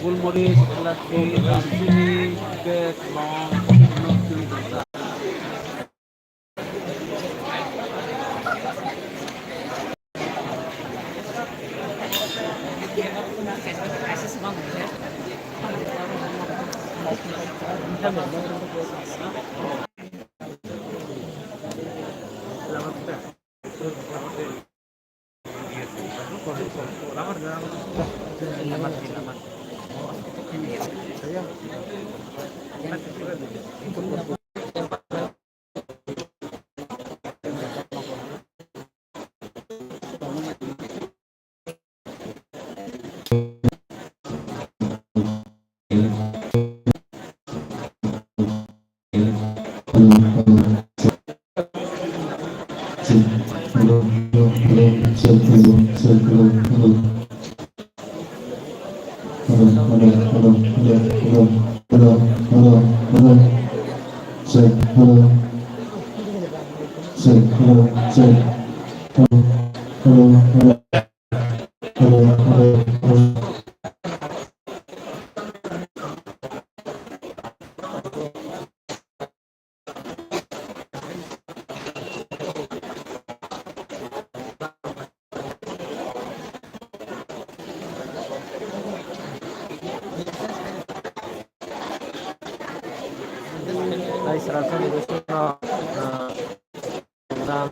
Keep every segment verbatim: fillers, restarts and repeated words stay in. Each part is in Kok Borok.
Gulmoris, elaichi, darchini, bag, long, Hello, hello, hello, hello, hello, hello, hello, hello. Check, hello. Check, hello, check. Hello, hello, hello. Hello, hello, hello. Ai, sera sani bisingo, ah, program.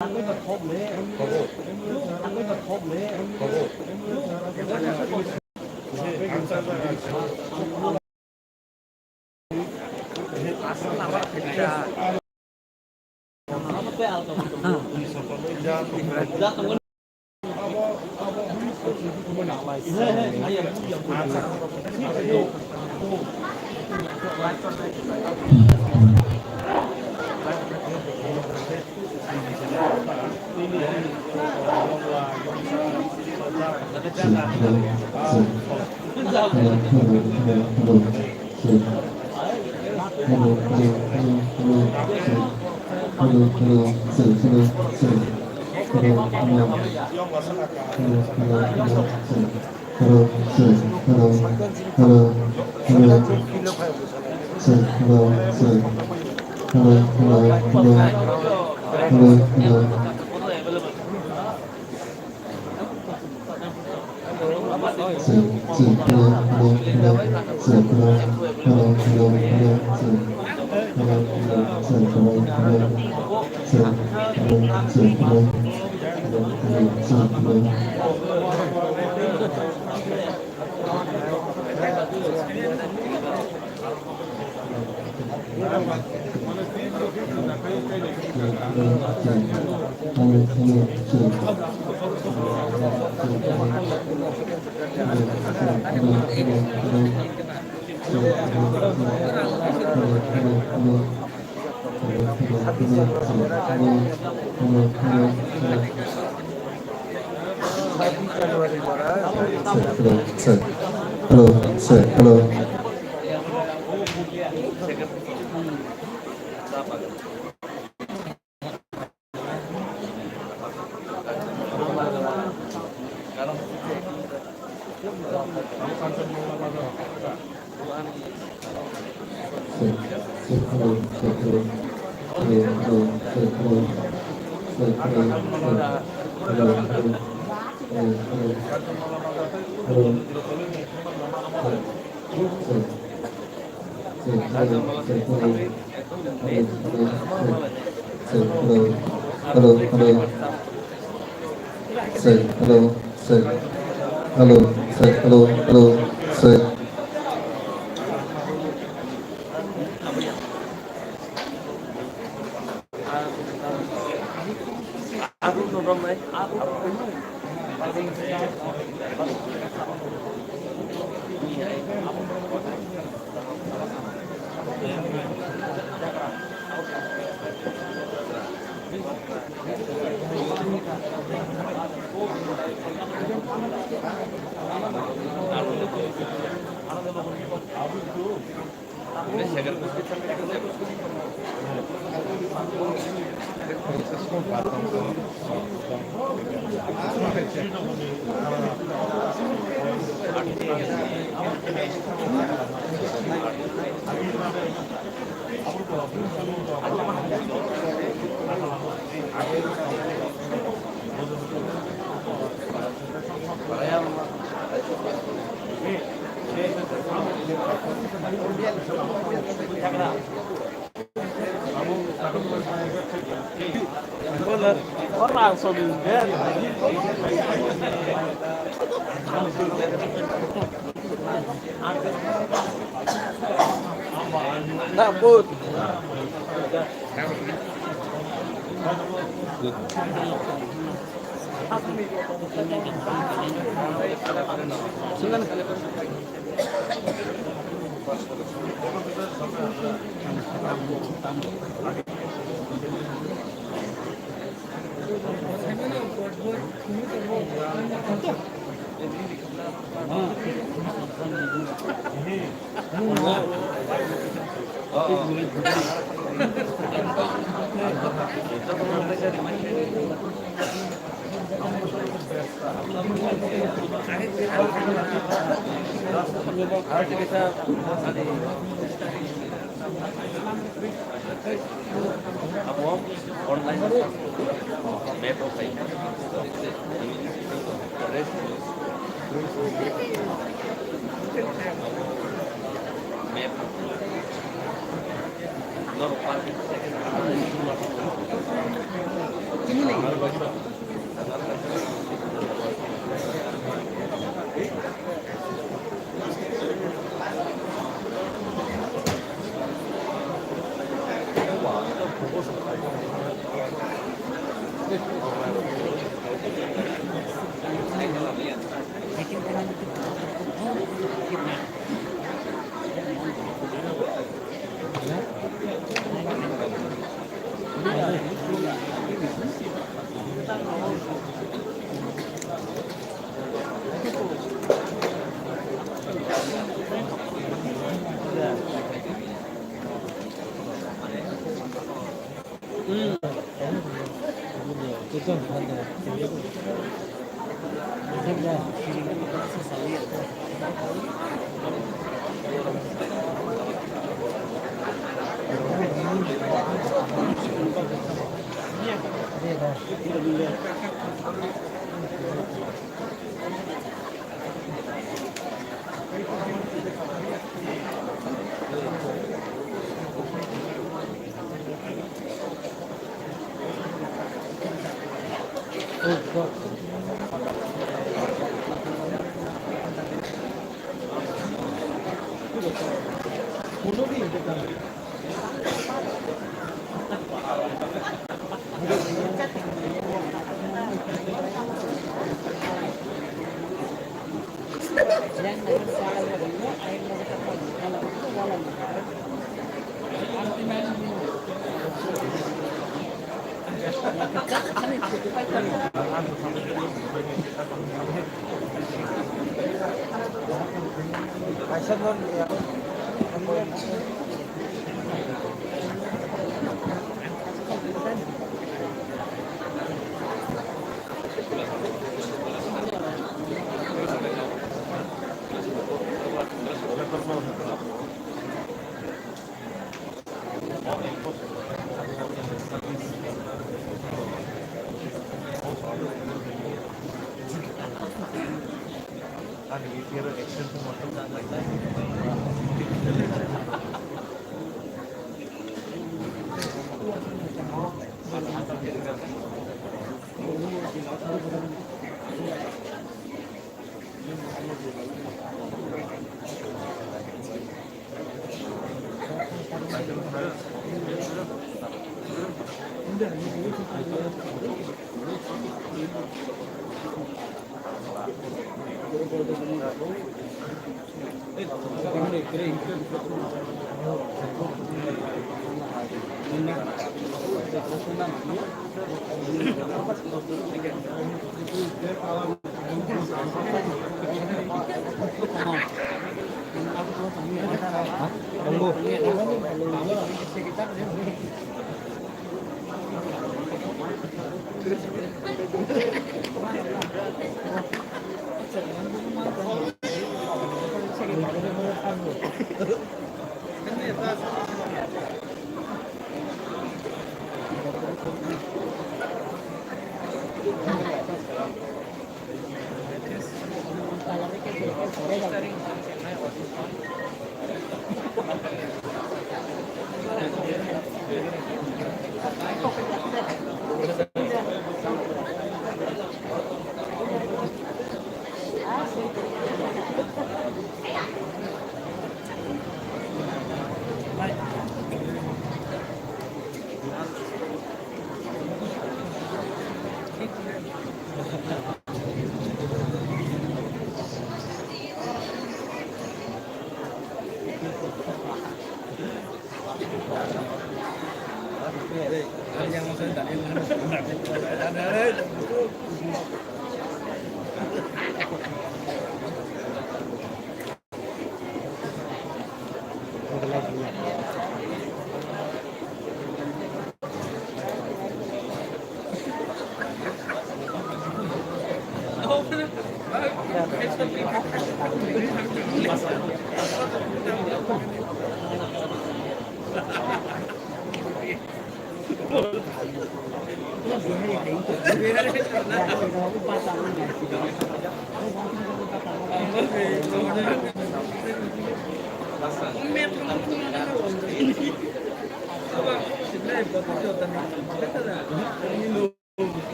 Hello, hello, hello, hello, hello. Check. Hello, hello, hello, hello, check. Hello, hello, check, hello, check. Hello, hello. Hello, hello, hello, check. Hello, check, hello, hello, hello. Check, hello, check. Hello, hello, hello. Hello, hello. Check, check, hello, hello, hello. Check, hello, hello, hello, hello, check. Hello, hello, check, hello, hello. Check, hello, check, hello. Hello, hello, check, hello. Hello, sir. Hello. Hello, hello, hello, hello. Check, hello, check, hello. Hello, hello, hello. Check, hello. Hello, hello. Check, hello, check. Hello, check, hello, hello. Check. Abo online map o khai. Map. Norok park.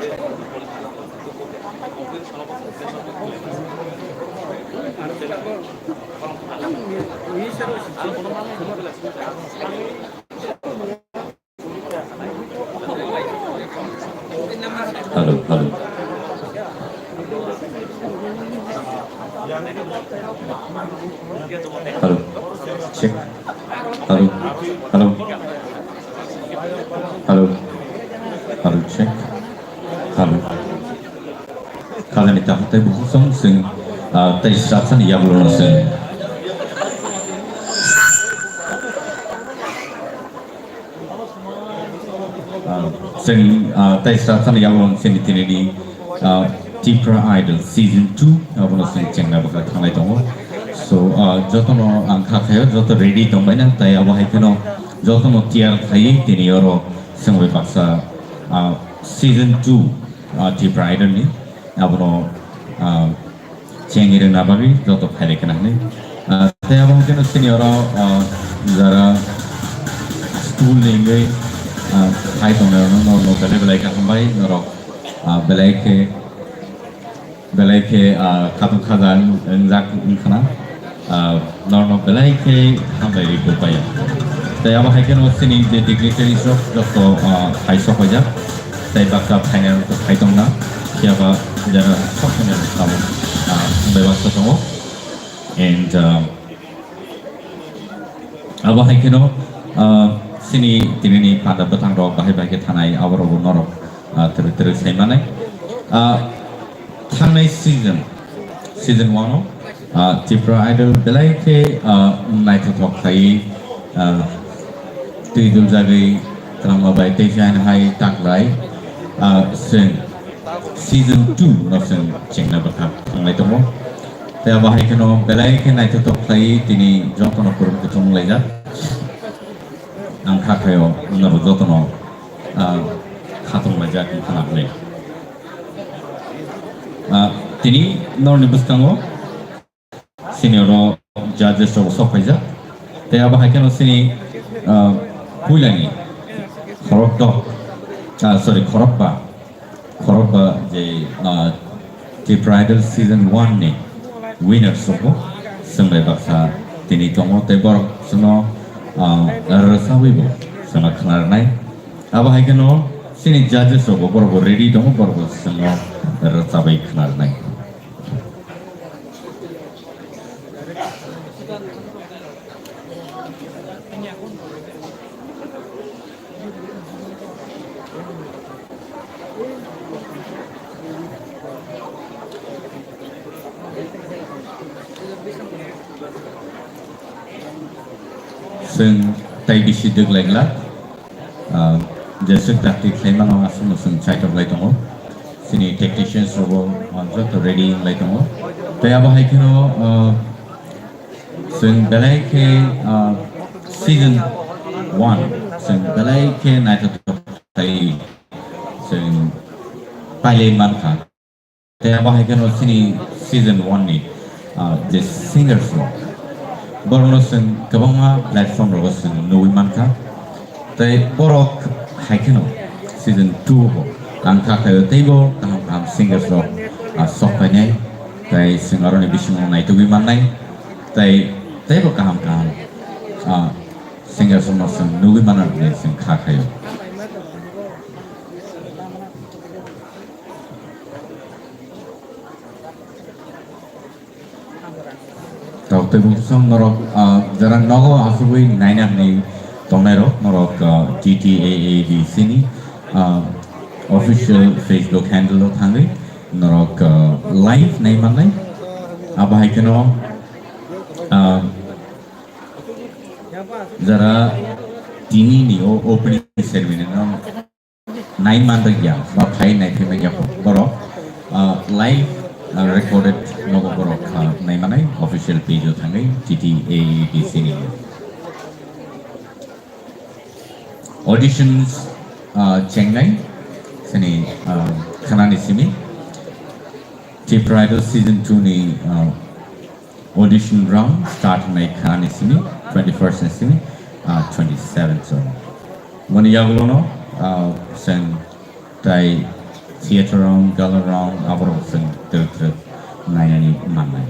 Hello, hello. Hello. Check. Hello. Hello. Hello. Hello, check. Hello. Khajani takhuk tei bukhuk song sing, ah, tei srapsani yagulono sing. Ah, sing, ah, tei srapsani yagulono sini tinini, ah, Tipra Idol Season two, abono sing chengna bwkha thanglai tongo. So, ah, jotono ang kha khayo, joto ready tongbaina, tei abo hai kheno jotono tiyar khaiwi tini oro sengbai baksa, ah, Season two, ah, Tipra Idol ni abono, ah, chengwi rwna bagwi joto phailai khna hwnwi. Ah, tei abo hwnkhe no sini oro, ah, jara school ni wngwi, ah, phai tongnai rokno no, no belai belai khe hambai norok, ah, belai khe, belai khe, ah, khatung khaja wng-, wngjak wngkhana. Ah, norno belai khe hambai rikuk bai. Tei abo hai kheno sini je dignitaries rok joto, ah, hai sok paijak. Tei baksa final rok hai tongna. Phiya ba jara sok final rok tabuk, ah, bebaksa tongo. And, ah, abo hai kheno, ah, sini tinini panda bwthang rok bahai bahai khe thanai abo rok norok, ah, twrwk twrwk sai manai. Ah, Thangnai season, season one o, ah, Tipra Idol belai khe, ah, naithothok khai, ah, twi duljagwi twlangma bai tei haino hai taklai, ah, chwng season two no chwng chengna bwkha thanglai tongo. Tei abo hai kheno belai khe naithothok khlai tini jotono kwrwng kuthum wnglaijak. Ang kha khaio norok jotono, ah, khatung laijak wngkhana hwnwi. Ah, tini norokni bwskango sini oro judges rok sok phaijak. Tei abo hai kheno sini, ah, puilani khorokdok, ah, sorry, khorokba, khorokba je, ah, Tipra Idol Season one ni winners rokbo chwng bai baksa tini tongo tei borok chwngno, ah, rwchabwibo chwngno khna rwnai. Abo hai kheno chini judges rokbo borokbo ready tongo, borokbo chwngno rwchabwi khna rwnai. Chwng tei bisi dwk lai glak. Ah, jeswk dakti khlaimano aswkno chwng chaitok lai tongo. Chini tacticians rogo, ah, joto ready wng lai tongo. Tei abo hai kheno, ah, chwng belai khe, ah, season one, chwng belai khe naithothok khlai chwng pailai mankha. Tei abo hai kheno chini season one ni, ah, je singers rok, borokno chwng kwbangma platform rogo chwng nugwi mankha. Tei borok hai kheno season two bo ang kha khaio teibo kaham kaham singers rok, ah, sok phainai. Tei chwng aroni bisingo naitugwi mannai. Tei teibo kaham kaham, ah, singers rokno chwng nugwi manna hwnwi chwng kha khaio. Tok tei bukhusong norok, ah, jara nogo asugwi naina hwnwi tongnai rok, norok, ah, T T A A D C ni, ah, official Facebook handle o thangwi norok, ah, live nai mannai. Abo hai kheno, ah, jara tini ni o opening ceremony no nai man rwkya ba phai nai phai man ya borok, ah, live, ah, recorded nogo borok, ah, nai manai official page o thangwi T T A A D C ni. Auditions, ah, chengnai sini, ah, khanani simi Tipra Idol season two ni, ah, audition round start wngnai kha ni simi, twenty-first ni simi, ah, twenty-seventh o. Moni yagulono, ah, sen tai Theatre round, gala round, aborok chwng twrwk twrwk nainani mannai.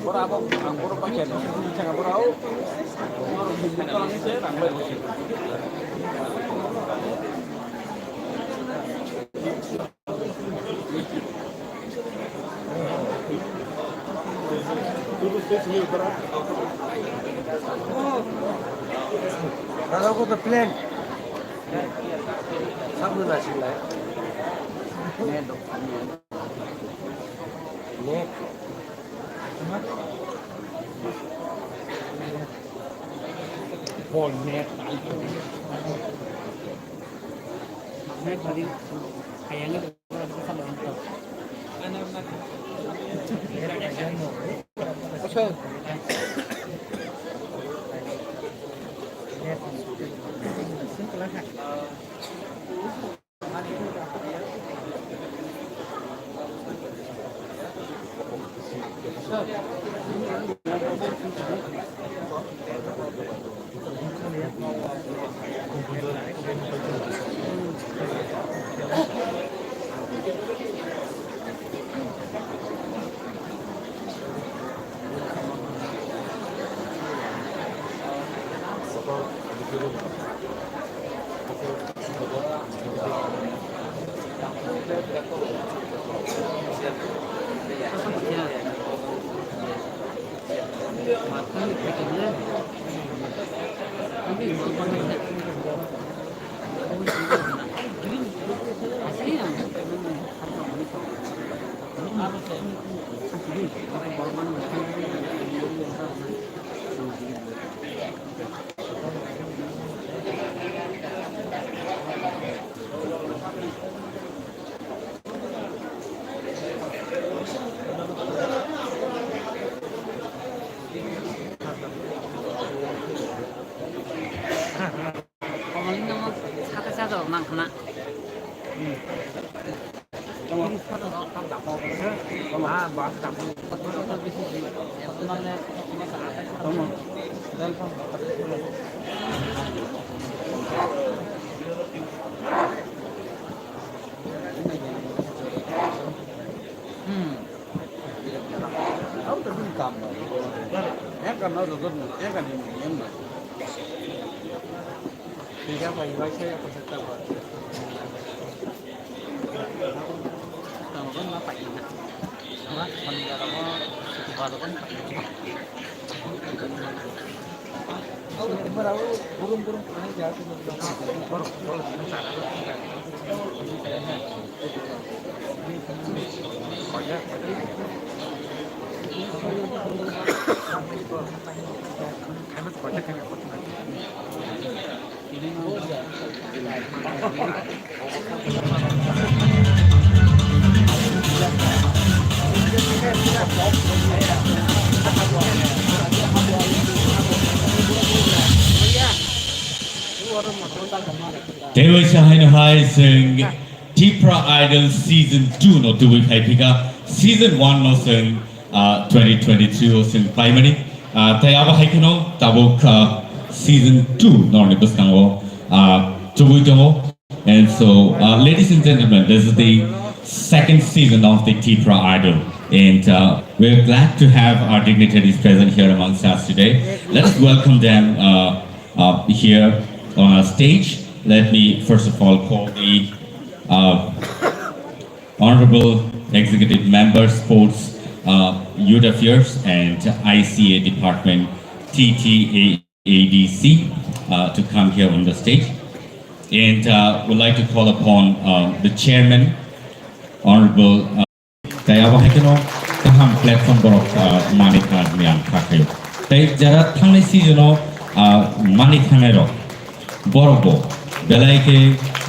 Boro abo ang boro paikha no, boro au, boro bini tolani se rang bai. Daga ko to plan. Sab na chilai. Ne do. Ne. Bol ne. Ne bari. Kayang. Omo wngkha saka saka rok nang khna. Hmm. Tei waisa haino hai chwng Tipra Idol Season two no tubui phai phika, Season one no chwng, ah, twenty twenty-three o chwng paimani. Ah, tei abo hai kheno tabuk, ah, Season two norni bwskango, ah, tubui tongo. And so, uh, ladies and gentlemen, this is the second season of the Tipra Idol, and, uh, we're glad to have our dignitaries present here amongst us today. Let us welcome them, uh, uh, here on our stage. Let me first of all call the, uh, Honorable Executive Member, Sports, uh, Youth Affairs, and I C A Department, T T A. A D C, uh, to come here on the stage. And, uh, would like to call upon, uh, the chairman, Honorable, uh, tei abo hai kheno kaham platform borok, uh, manwi thangna hwnwi ang kha khaio. Tei jara thangnai season o, uh, manwi thangnai rok, borok bo belai khe,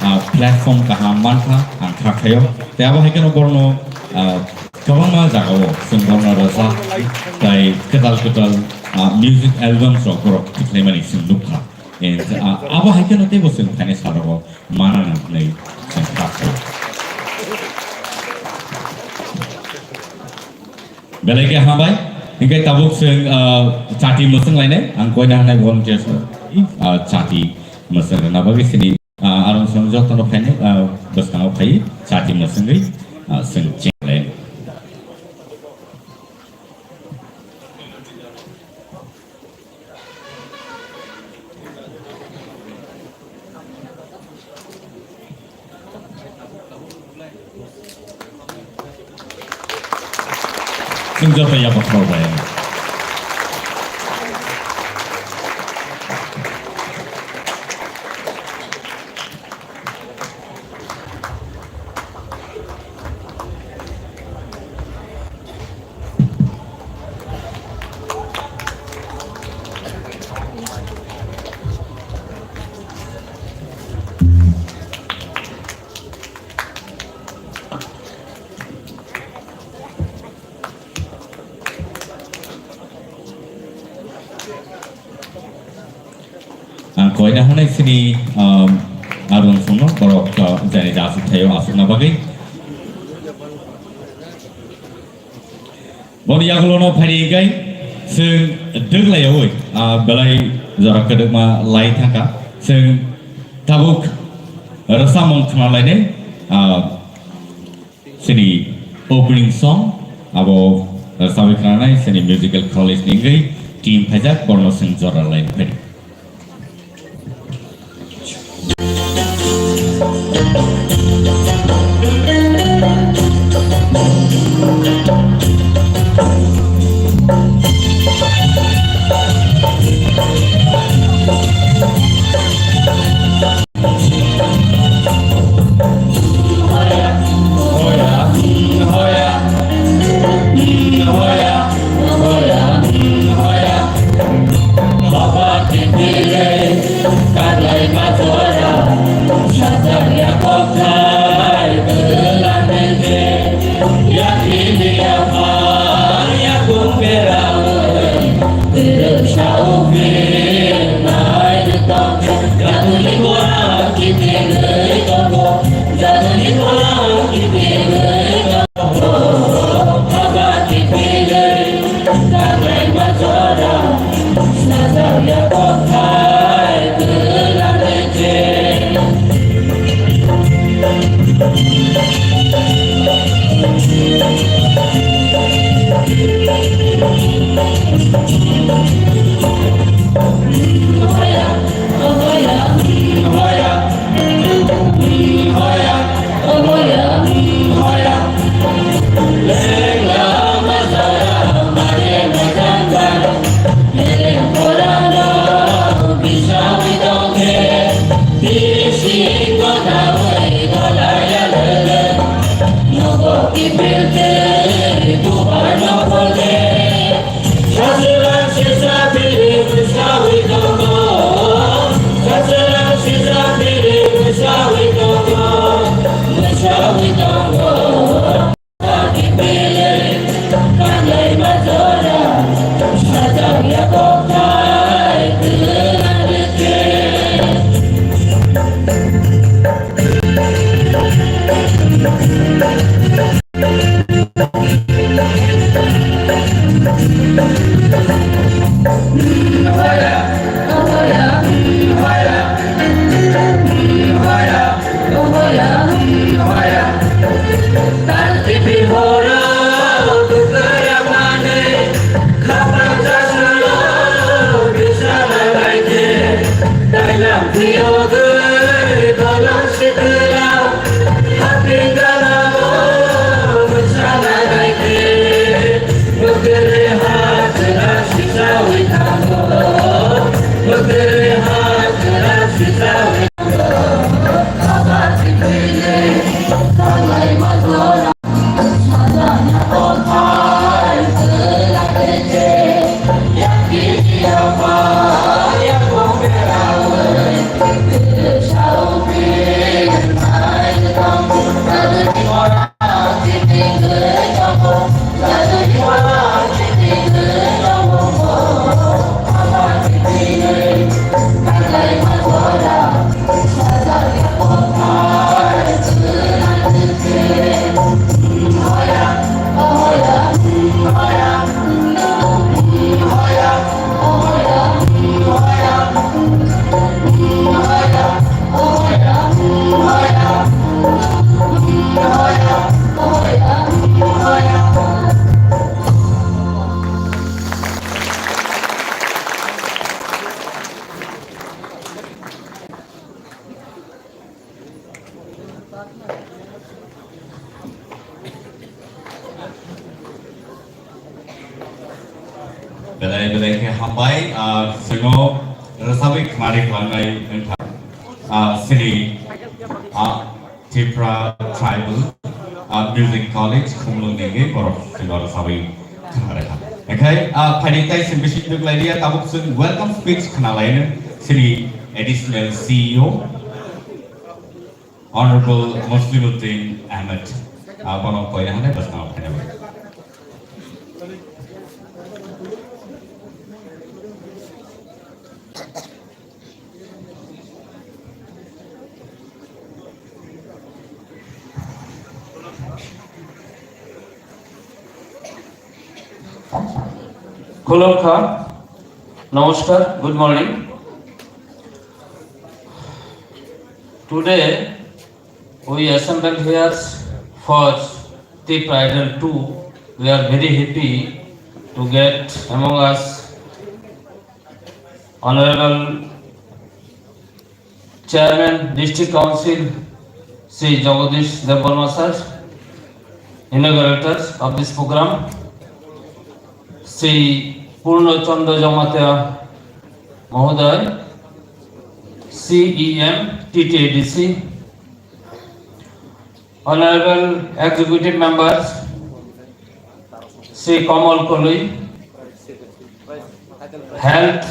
ah, platform kaham mankha ang kha khaio. Tei abo hai kheno borokno, ah, kwbangma jagao chwng borokno rwchap tei kwtal kwtal, ah, music albums rok borok tikhlaimani chwng nukha. And, ah, abo hai kheno teibo chwng phainai salrogo manana hwnwi chwng kha khaio. Belai khe hambai. Hinkhe tabuk chwng, ah, chati mwswng lainai. Ang koina hanai volunteers no, ah, chati mwswng rwna bagwi sini, ah, arong song jotono phainai, ah, bwskango phai chati mwswngwi, ah, chwng cheng lainai. Chwng joto yapha khorokbai. Ang koina hanai sini, um, arung sungno borok, uh, jani da asuk thaio asukna bagwi. Boni yagulono phaidi hinkhe chwng dwklaiyaui, ah, belai jora kwdwkma lai thangkha. Chwng tabuk rwchapmung khwnalainai, ah, chini opening song, abo rwchapwi khwnanai chini musical college ni wngwi team phaijak, borno chwng jora lainai phaidi. Belai belai khe hambai, ah, chwngno rwchapwi khwnarwi khwlangnai wngkha, ah, chini, ah, Tipra Tribal, ah, Music College, Khumulwng ni wngwi borok chwngno rwchapwi khwnarwkha. Onkhe, ah, phaidi tai chwng bisi duk lailiya, tabuk chwng welcome speech khwnalaino chini Additional C E O, Honorable Muslimuddin Ahmed, ah, bono koina hwnwi bwskango phainai. Khulumkha, namaskar, good morning. Today we assembled here for Tipra Idol two. We are very happy to get among us Honorable Chairman District Council, Shri Jagadish Debbarma sir, inaugurators of this program, Shri Purno Chandra Jamatia Mahoday, C E M T T A D C, Honorable Executive Members, Shri Kamal Koloi, Health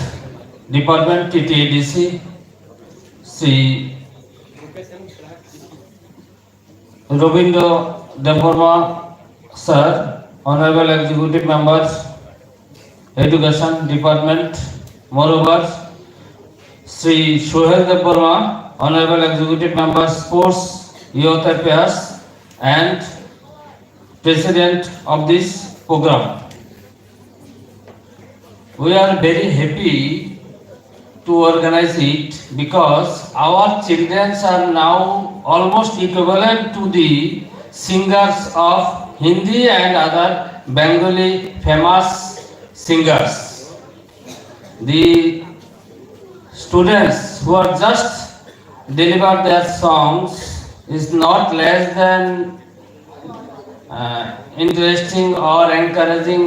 Department T T A D C, Shri Robindra Debbarma Sir, Honorable Executive Members, Education Department, moreover, Shri Suhel Debbarma, Honorable Executive Member, Sports, Youth Affairs, and President of this program. We are very happy to organize it because our children are now almost equivalent to the singers of Hindi and other Bengali famous singers. The students who are just delivered their songs is not less than, uh, interesting or encouraging,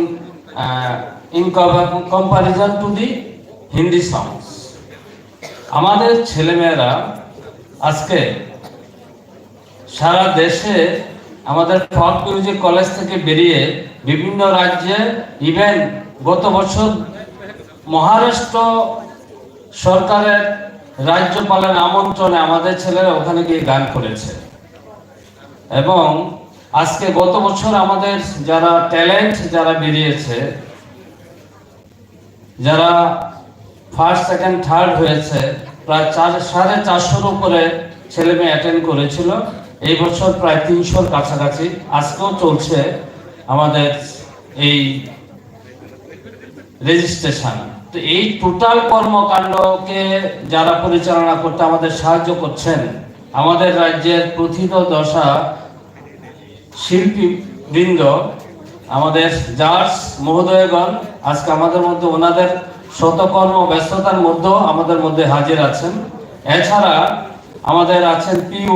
uh, in co- comparison to the Hindi songs. আমাদের ছেলেমেয়েরা আজকে সারা দেশে আমাদের folk music college থেকে বেরিয়ে বিভিন্ন রাজ্যে, ইভেন গত বছর মহারাষ্ট্র সরকারের রাজ্যপালের আমন্ত্রণে আমাদের ছেলেরা ওখানে গিয়ে গান করেছে। এবং আজকে গত বছর আমাদের যারা ট্যালেন্ট, যারা বেরিয়েছে, যারা ফার্স্ট, সেকেন্ড, থার্ড হয়েছে, প্রায় চার সাড়ে চারশোর উপরে ছেলে মেয়ে অ্যাটেন্ড করেছিল। এই বছর প্রায় তিনশোর কাছাকাছি। আজকেও চলছে আমাদের এই রেজিস্ট্রেশন। তো এই টোটাল কর্মকাণ্ডকে যারা পরিচালনা করতে আমাদের সাহায্য করছেন, আমাদের রাজ্যের প্রথিতযশা শিল্পী বৃন্দ, আমাদের জাজ মহোদয়গণ, আজকে আমাদের মধ্যে ওনাদের শতকর্ম ব্যস্ততার মধ্যেও আমাদের মধ্যে হাজির আছেন। এছাড়া আমাদের আছেন পিউ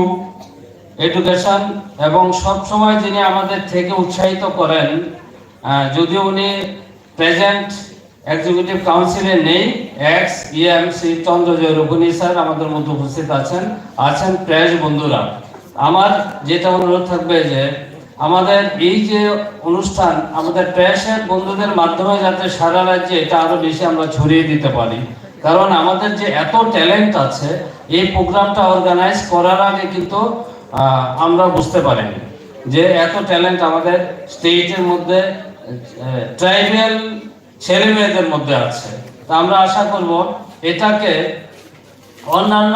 এডুকেশন, এবং সব সময় যিনি আমাদের থেকে উৎসাহিত করেন, আহ, যদিও উনি প্রেজেন্ট এক্সিকিউটিভ কাউন্সিলে নেই, এক্স ইএম শ্রী চন্দ্রজয় রঘুনি স্যার আমাদের মধ্যে উপস্থিত আছেন, আছেন প্রেস বন্ধুরা। আমার যেটা অনুরোধ থাকবে যে আমাদের এই যে অনুষ্ঠান, আমাদের প্রেসের বন্ধুদের মাধ্যমে যাতে সারা রাজ্যে এটা আরো বেশি আমরা ছড়িয়ে দিতে পারি, কারণ আমাদের যে এত ট্যালেন্ট আছে, এই প্রোগ্রামটা অর্গানাইজ করার আগে কিন্তু আহ, আমরা বুঝতে পারিনি যে এত ট্যালেন্ট আমাদের স্টেটের মধ্যে, ট্রাইবাল ছেলে মেয়েদের মধ্যে আছে। তো আমরা আশা করব এটাকে অন্যান্য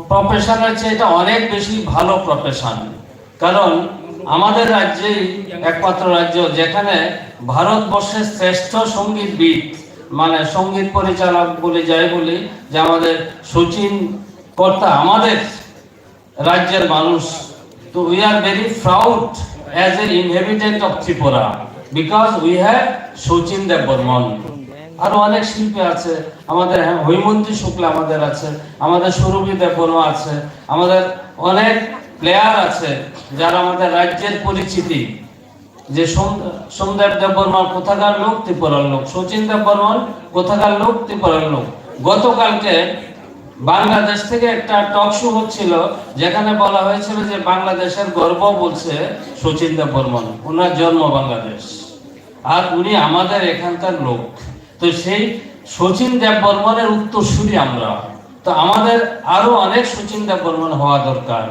প্রফেশনের চেয়ে এটা অনেক বেশি ভালো প্রফেশন, কারণ আমাদের রাজ্যেই একমাত্র রাজ্য যেখানে ভারতবর্ষের শ্রেষ্ঠ সঙ্গীতবিদ, মানে সঙ্গীত পরিচালক বলে যাই বলি, যে আমাদের শচীন কর্তা আমাদের রাজ্যের মানুষ। তো we are very proud as an inhabitant of Tripura because we have Sachin দেববর্মন। আরো অনেক শিল্পী আছে আমাদের, হ্যাঁ, হৈমন্তী শুক্লা আমাদের আছে, আমাদের সুরভি দেববর্মা আছে, আমাদের অনেক প্লেয়ার আছে যারা আমাদের রাজ্যের পরিচিতি। যে সোম-, সোমদেব দেববর্মা কোথাকার লোক? ত্রিপুরার লোক। শচীন দেববর্মন কোথাকার লোক? ত্রিপুরার লোক। গতকালকে বাংলাদেশ থেকে একটা টক শো হচ্ছিল, যেখানে বলা হয়েছিল যে বাংলাদেশের গর্ব বলছে শচীন দেববর্মন, ওনার জন্ম বাংলাদেশ, আর উনি আমাদের এখানকার লোক। তো সেই শচীন দেববর্মনের উত্তরসূরি আমরা। তো আমাদের আরো অনেক শচীন দেববর্মন হওয়া দরকার,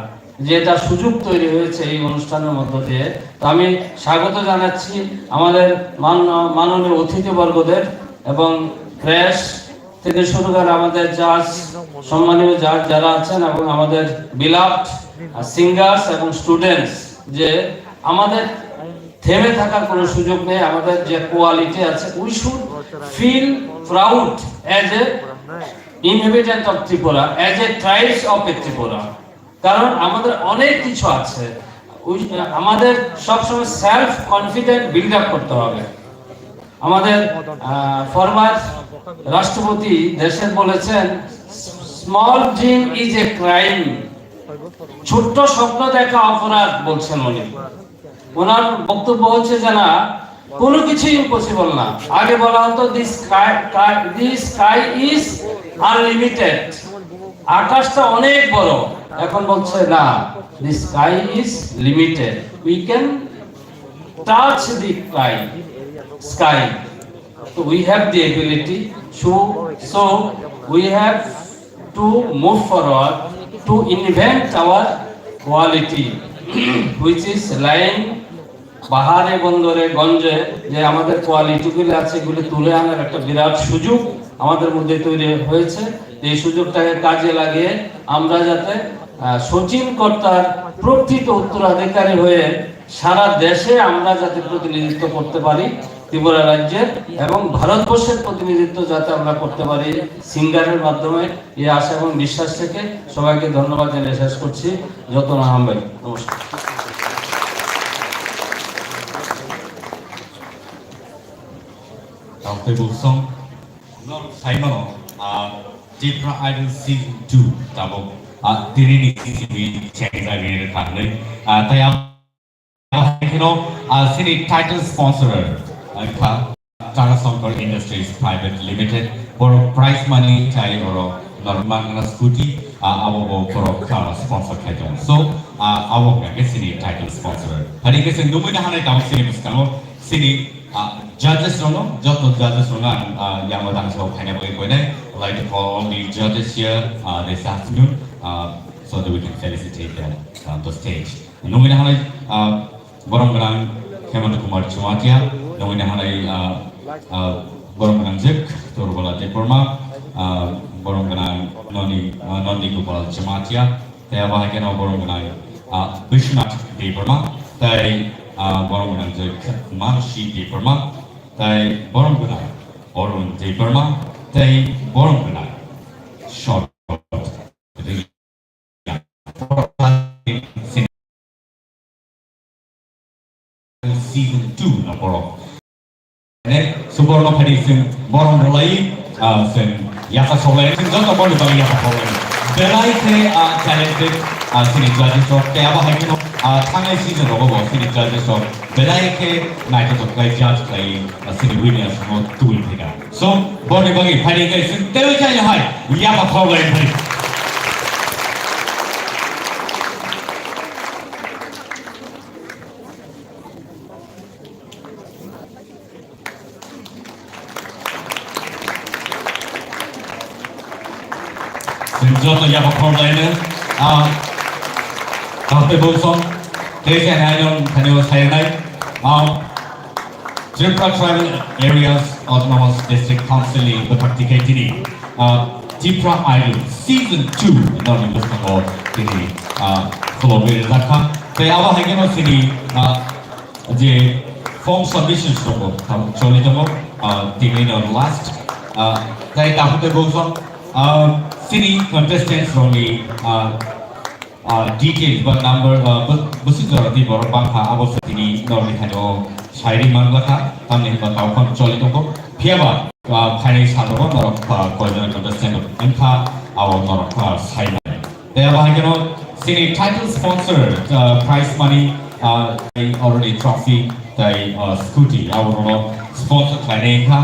যেটা সুযোগ তৈরি হয়েছে এই অনুষ্ঠানের মধ্য দিয়ে। তো আমি স্বাগত জানাচ্ছি আমাদের মান-, মাননীয় অতিথিবর্গদের এবং প্রেস থেকে শুরু করে আমাদের জাজ, সম্মানীয় জাজ যারা আছেন এবং আমাদের বিলাভড সিঙ্গার্স এবং স্টুডেন্টস, যে আমাদের থেমে থাকার কোনো সুযোগ নেই। আমাদের যে কোয়ালিটি আছে, we should feel proud as a inhabitant of Tripura, as a tribes of Tripura, কারণ আমাদের অনেক কিছু আছে। ওই, আমাদের সবসময় সেলফ কনফিডেন্ট বিল্ড আপ করতে হবে। আমাদের ফরমার রাষ্ট্রপতি দেশের বলেছেন, small dream is a crime. ছোট্ট স্বপ্ন দেখা অপরাধ, বলছেন উনি। ওনার বক্তব্য হচ্ছে যে না, কোনো কিছু ইম্পসিবল না। আগে বলা হতো, the sky, the sky is unlimited, আকাশটা অনেক বড়। এখন বলছে না, the sky is limited, we can touch the sky, sky. So we have the ability, so, so we have to move forward to invent our quality, which is lying বাহারে বন্দরে গঞ্জে, যে আমাদের কোয়ালিটিগুলি আছে, এগুলি তুলে আনার একটা বিরাট সুযোগ আমাদের মধ্যে তৈরি হয়েছে। এই সুযোগটাকে কাজে লাগিয়ে আমরা যাতে, আহ, শচীন কর্তার প্রকৃত উত্তরাধিকারী হয়ে সারা দেশে আমরা যাতে প্রতিনিধিত্ব করতে পারি ত্রিপুরা রাজ্যের, এবং ভারতবর্ষের প্রতিনিধিত্ব যাতে আমরা করতে পারি সিঙ্গারের মাধ্যমে, এই আশা এবং বিশ্বাস থেকে সবাইকে ধন্যবাদ জানিয়ে শেষ করছি। যতন আহ্বান, নমস্কার। Tangtwi Bulsong, norok sai mano, ah, Tipra Idol Season two tabuk, ah, tini ni C C B chengjago thangwi, ah, tei ang No, ah, sini title sponsor, ah, wngkha Tara Shankar Industries Private Limited. Borok prize money chai oro normal na scooty, ah, abo bo borok, ah, sponsor khai tongo. So, ah, abo wngkha khe sini title sponsor. Hari khe chwng nugwi na hanai tabuk sini bwskango sini, ah, judges rokno, joto judges rokno ang, ah, yango tang sao khaina bagwi koinai. I'd like to call all the judges here, ah, this afternoon, ah, so that we can felicitate them on the stage. Nugwi na hanai, ah, borom gwnang Hemant Kumar Jamatia, nugwi na hanai, ah, ah, borom gwnang jek Durbala Debbarma, ah, borom gwnang Noni, ah, Nandi Gopal Jamatia, tei abo hai kheno borom gwnang, ah, Bishwanath Debbarma, tei, ah, borom gwnang jek Mansi Debbarma, tei borom gwnang Arun Debbarma, tei borom gwnang Shorod season two no borok. Ne, subor no phadi sing borom rwlai, ah, sing yasa soglai, sing joto boni bagi yasa soglai. Belai khe, ah, talented, ah, sini judges rok, tei abo hai kheno, ah, thangnai season rogo bo sini judges rok belai khe naithotok khlai judge khlai, ah, sini winners no tubui phaikha. So, boni bagi phadi khe sing tei chai hai yasa soglai phadi. Sing joto yaba khorlaino, ah, kahte bosong, tei se naino thanio sayanai, ah, Tripura Tribal Areas Autonomous District Council ni bwkhak tikhe tini, ah, Tipra Idol Season two no ni bwskango tini, ah, khulogwi rijak kha. Tei abo hai kheno sini, ah, je form submissions tongo, tabuk choli tongo, ah, tini no last, ah, tei tabuk tei bosong, ah, sini contestants rokni, ah, ah, details ba number, ah, bo-, bwswk jora tei borok bangkha, abo se tini norni thani o sairi manglakha, tamni hwnba taukhon choli tongo. Phiyaba, ah, phainai salrogo norok, ah, koijon contestant wngkha, abo norok, ah, sainai. Tei abo hai kheno sini title sponsor, ah, prize money, ah, tei already trophy, tei, ah, scooty, abo rono sponsor khlainai wngkha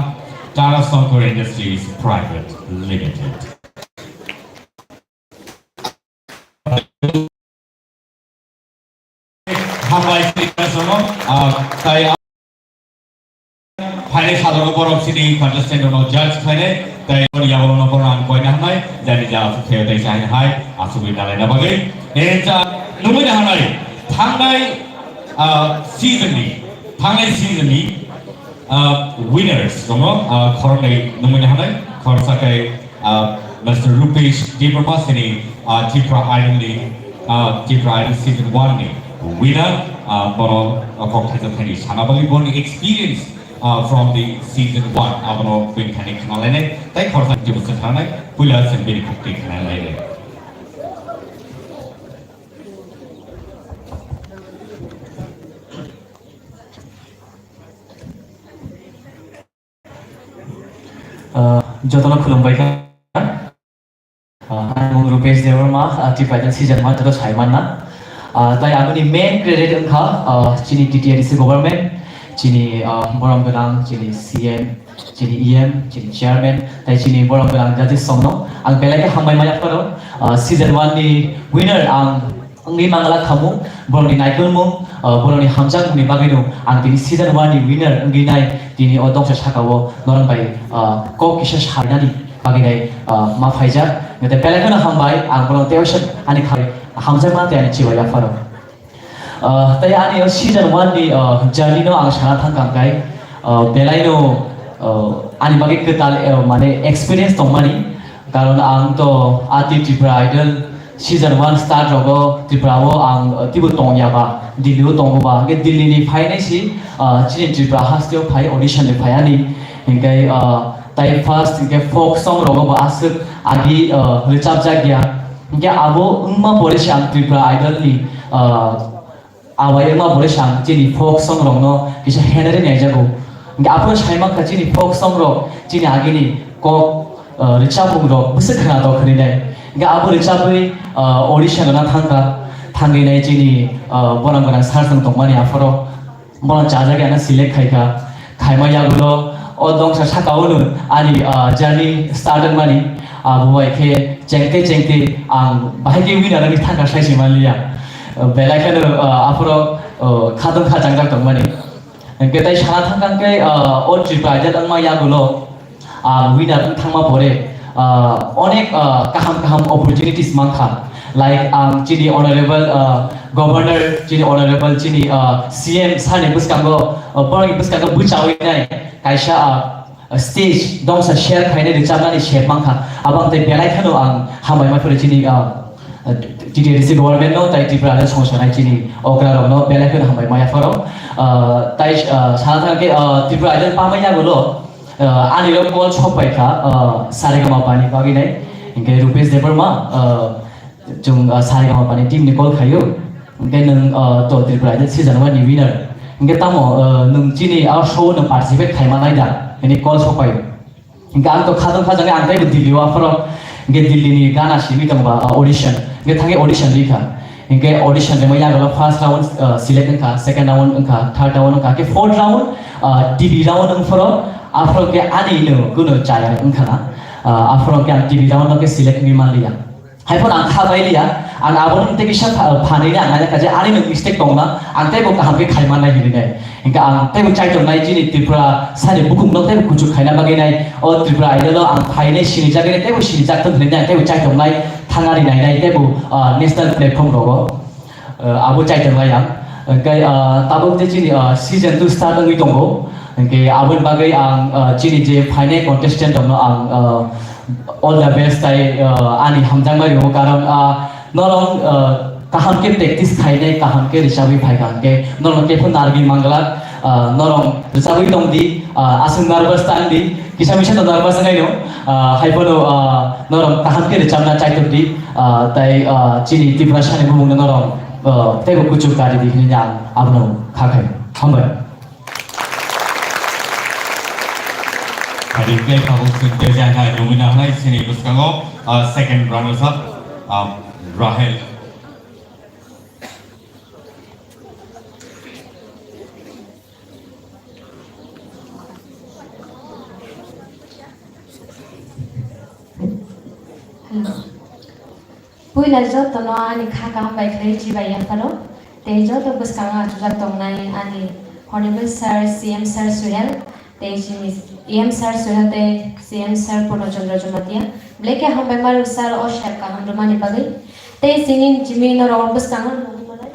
Tara Shankar Industries Private Limited. Hambai sini kasono, ah, tai phainai salrogo borok sini contestant rokno judge khlainai, tai oni yago no borok ang koina hamnai, jani ja asuk khe tai sain hai, asugwi nalaina bagwi. Encha nugwi na hamnai, thangnai, ah, season ni, thangnai season ni, ah, winners rokno, ah, khoroknwi nugwi na hamnai, khoroksa khe, ah, Mister Rupesh Debbarma sini, ah, Tripura Idol ni, ah, Tripura Idol season one ni winner, ah, bono, ah, kok thaisa thani sana bagwi boni experience, ah, from the season one abono bini thani khna lainai, tai khoroksa tei bwswk khanai, puila chwng bini kok twi khna lainai. Ah, jotono khulumbai kha. Ah, ani mung Rupesh Debbarma, ah, Tripura Idol season one joto sai manna. Ah, tai aboni main credit wngkha, ah, chini T T A D C government, chini, ah, borom gwnang, chini C M, chini E M, chini chairman, tai chini borom gwnang judges songno ang belai khe hambai maya pharo. Ah, season one ni winner ang wngwi mangla khamu, borokni naikolmung, ah, borokni hamjakmungni bagwino ang tini season one ni winner wngwi nai tini o dongsa sakao norok bai, ah, kok kisa sarinani bagwi nai, ah, ma phaijak. Nete belai kheno hambai, ang bono tei waisa ani khai hamjakma tei ani chibai yapharo. Ah, tei ani o season one ni, ah, journey no ang sana thang kang kai, ah, belai no, ah, ani bagwi kwtal, ah, mane experience tongmani. Karon ang to ati Tripura Idol season one start rogo Tripura o ang, uh, tibo tongya ba, Delhi o tongo ba, hingke Delhi ni phainai si, uh, chini Tripura haste o phai audition ni phai ani, hingke, uh, tai first hingke folk song rogo bo aswk agi, uh, rwchapjak ya, hingke abo wngma pore se ang Tripura Idol ni, uh, Awai wngma boroi sang chini folk song rokno kisa henari naijago. Hingke aphuru saimankha chini folk song rok chini agini kok, ah, rwchapmung rok bwswk khwnatok hwnwi nai. Hingke abo rwchapwi, ah, audition rwna thangkha, thangwi nai chini, ah, borang borang sir chwng tongmani aphuru Bono chajagwi ano select khaikha. Khaima yagulo o dongsa saka-o no ani, ah, journey start wngmani. Abo bai khe chengte chengte ang bahai khe winner wngwi thangkha sai se manliya. Ah, belai kheno, ah, aphoro, ah, khadong kha changjak tongmani. Hwnkhe tai sana thangkha hwnkhe, ah, o Tripura Idol wngma yagulo ah, winner wng thangma pore, ah, onek, ah, kaham kaham opportunities mankha. Like, ang chini honorable, ah, governor, chini honorable, chini, ah, C M sani bwskango, ah, borokni bwskango bwchawi nai kaisa, ah, stage dongsa share khainai rwchapnani sep mankha. Abang tei belai kheno ang hambai ma phuru chini, ah, T T A D C government no, tai Tripura Idol songsanai chini okra rok no belai kheno hambai maya pharo. Ah, tai, ah, sana thangkhe, ah, Tripura Idol pamai yagulo, ah, ani rok call sok pai kha, ah, Saregama pani bagwi nai. Hingke Rupesh Debbarma, ah, chung, ah, Saregama pani team ni call khayo. Hingke nung, ah, to Tripura Idol season one ni winner. Hingke tamo, ah, nung chini a show no participate khai manai da? Hini call sok pai. Hingke ang to khajang khajang ang taibo Delhi o aphoro, hingke Delhi ni gana simi tongba, ah, audition. Hingke thangke audition rikha. Hingke audition rima yagulo first round, ah, select wngkha, second round wngkha, third round wngkha, hingke fourth round, ah, T V round wngphoro, aphoro hingke ani no kuno chaya wngkha na, ah, aphoro hingke ang T V round no hingke select wngwi manliya. Haiphano ang kha bai liya, ang abo ni tei kisa pha-, phanwi ni ang nai kha je ani no mistake tongna, ang tei bo kaham khe khai mannai hinwi nai. Hingkhe ang tei bo chaitok nai chini Tripura sani bukhuk no tei bo kuchuk khaina bagwi nai. O Tripura Idol o ang phainai sinijak nai tei bo sinijak thung hinwi nai, tei bo chaitok nai thangari nai nai tei bo, ah, national platform rogo. Ah, abo chaitok lai ang. Hingkhe, ah, tabuk je chini, ah, season two start wngwi tongo. Hingkhe aboni bagwi ang, ah, chini je phainai contestant rokno ang, ah, all the best tai, ah, ani hamjakma rio, karon, ah, norok, ah, kaham khe practice khainai, kaham khe rwchabwi phaikha hingkhe norok khe phano narwgwi manglak, ah, norok rwchabwi tongdi, ah, aswk nervous tangdi. Kisa misa to normal se naino, ah, hai phano, ah, norok kaham khe rwchapna chaitok di, ah, tai, ah, chini Tiprasani bumungno norok, ah, teibo kuchuk kari di hinwi ang abono kha khai. Hambai. Adi khe tabuk chwng tei jang hai nungwi nangnai chini bwskango, ah, second runners up, ah, Rahel. Hello. Puila jotono ani kha kaham bai khlai chibai yapharo, tei joto bwskango achukjak tongnai ani Honorable Sir C M Sir Suhel, tei chini E M Sir Suhel tei C M Sir Purno Chandra Jamatia, belai khe hambai maro sir o sep kaham rwmani bagwi, tei chini jimi norok bwskango nugwi manai.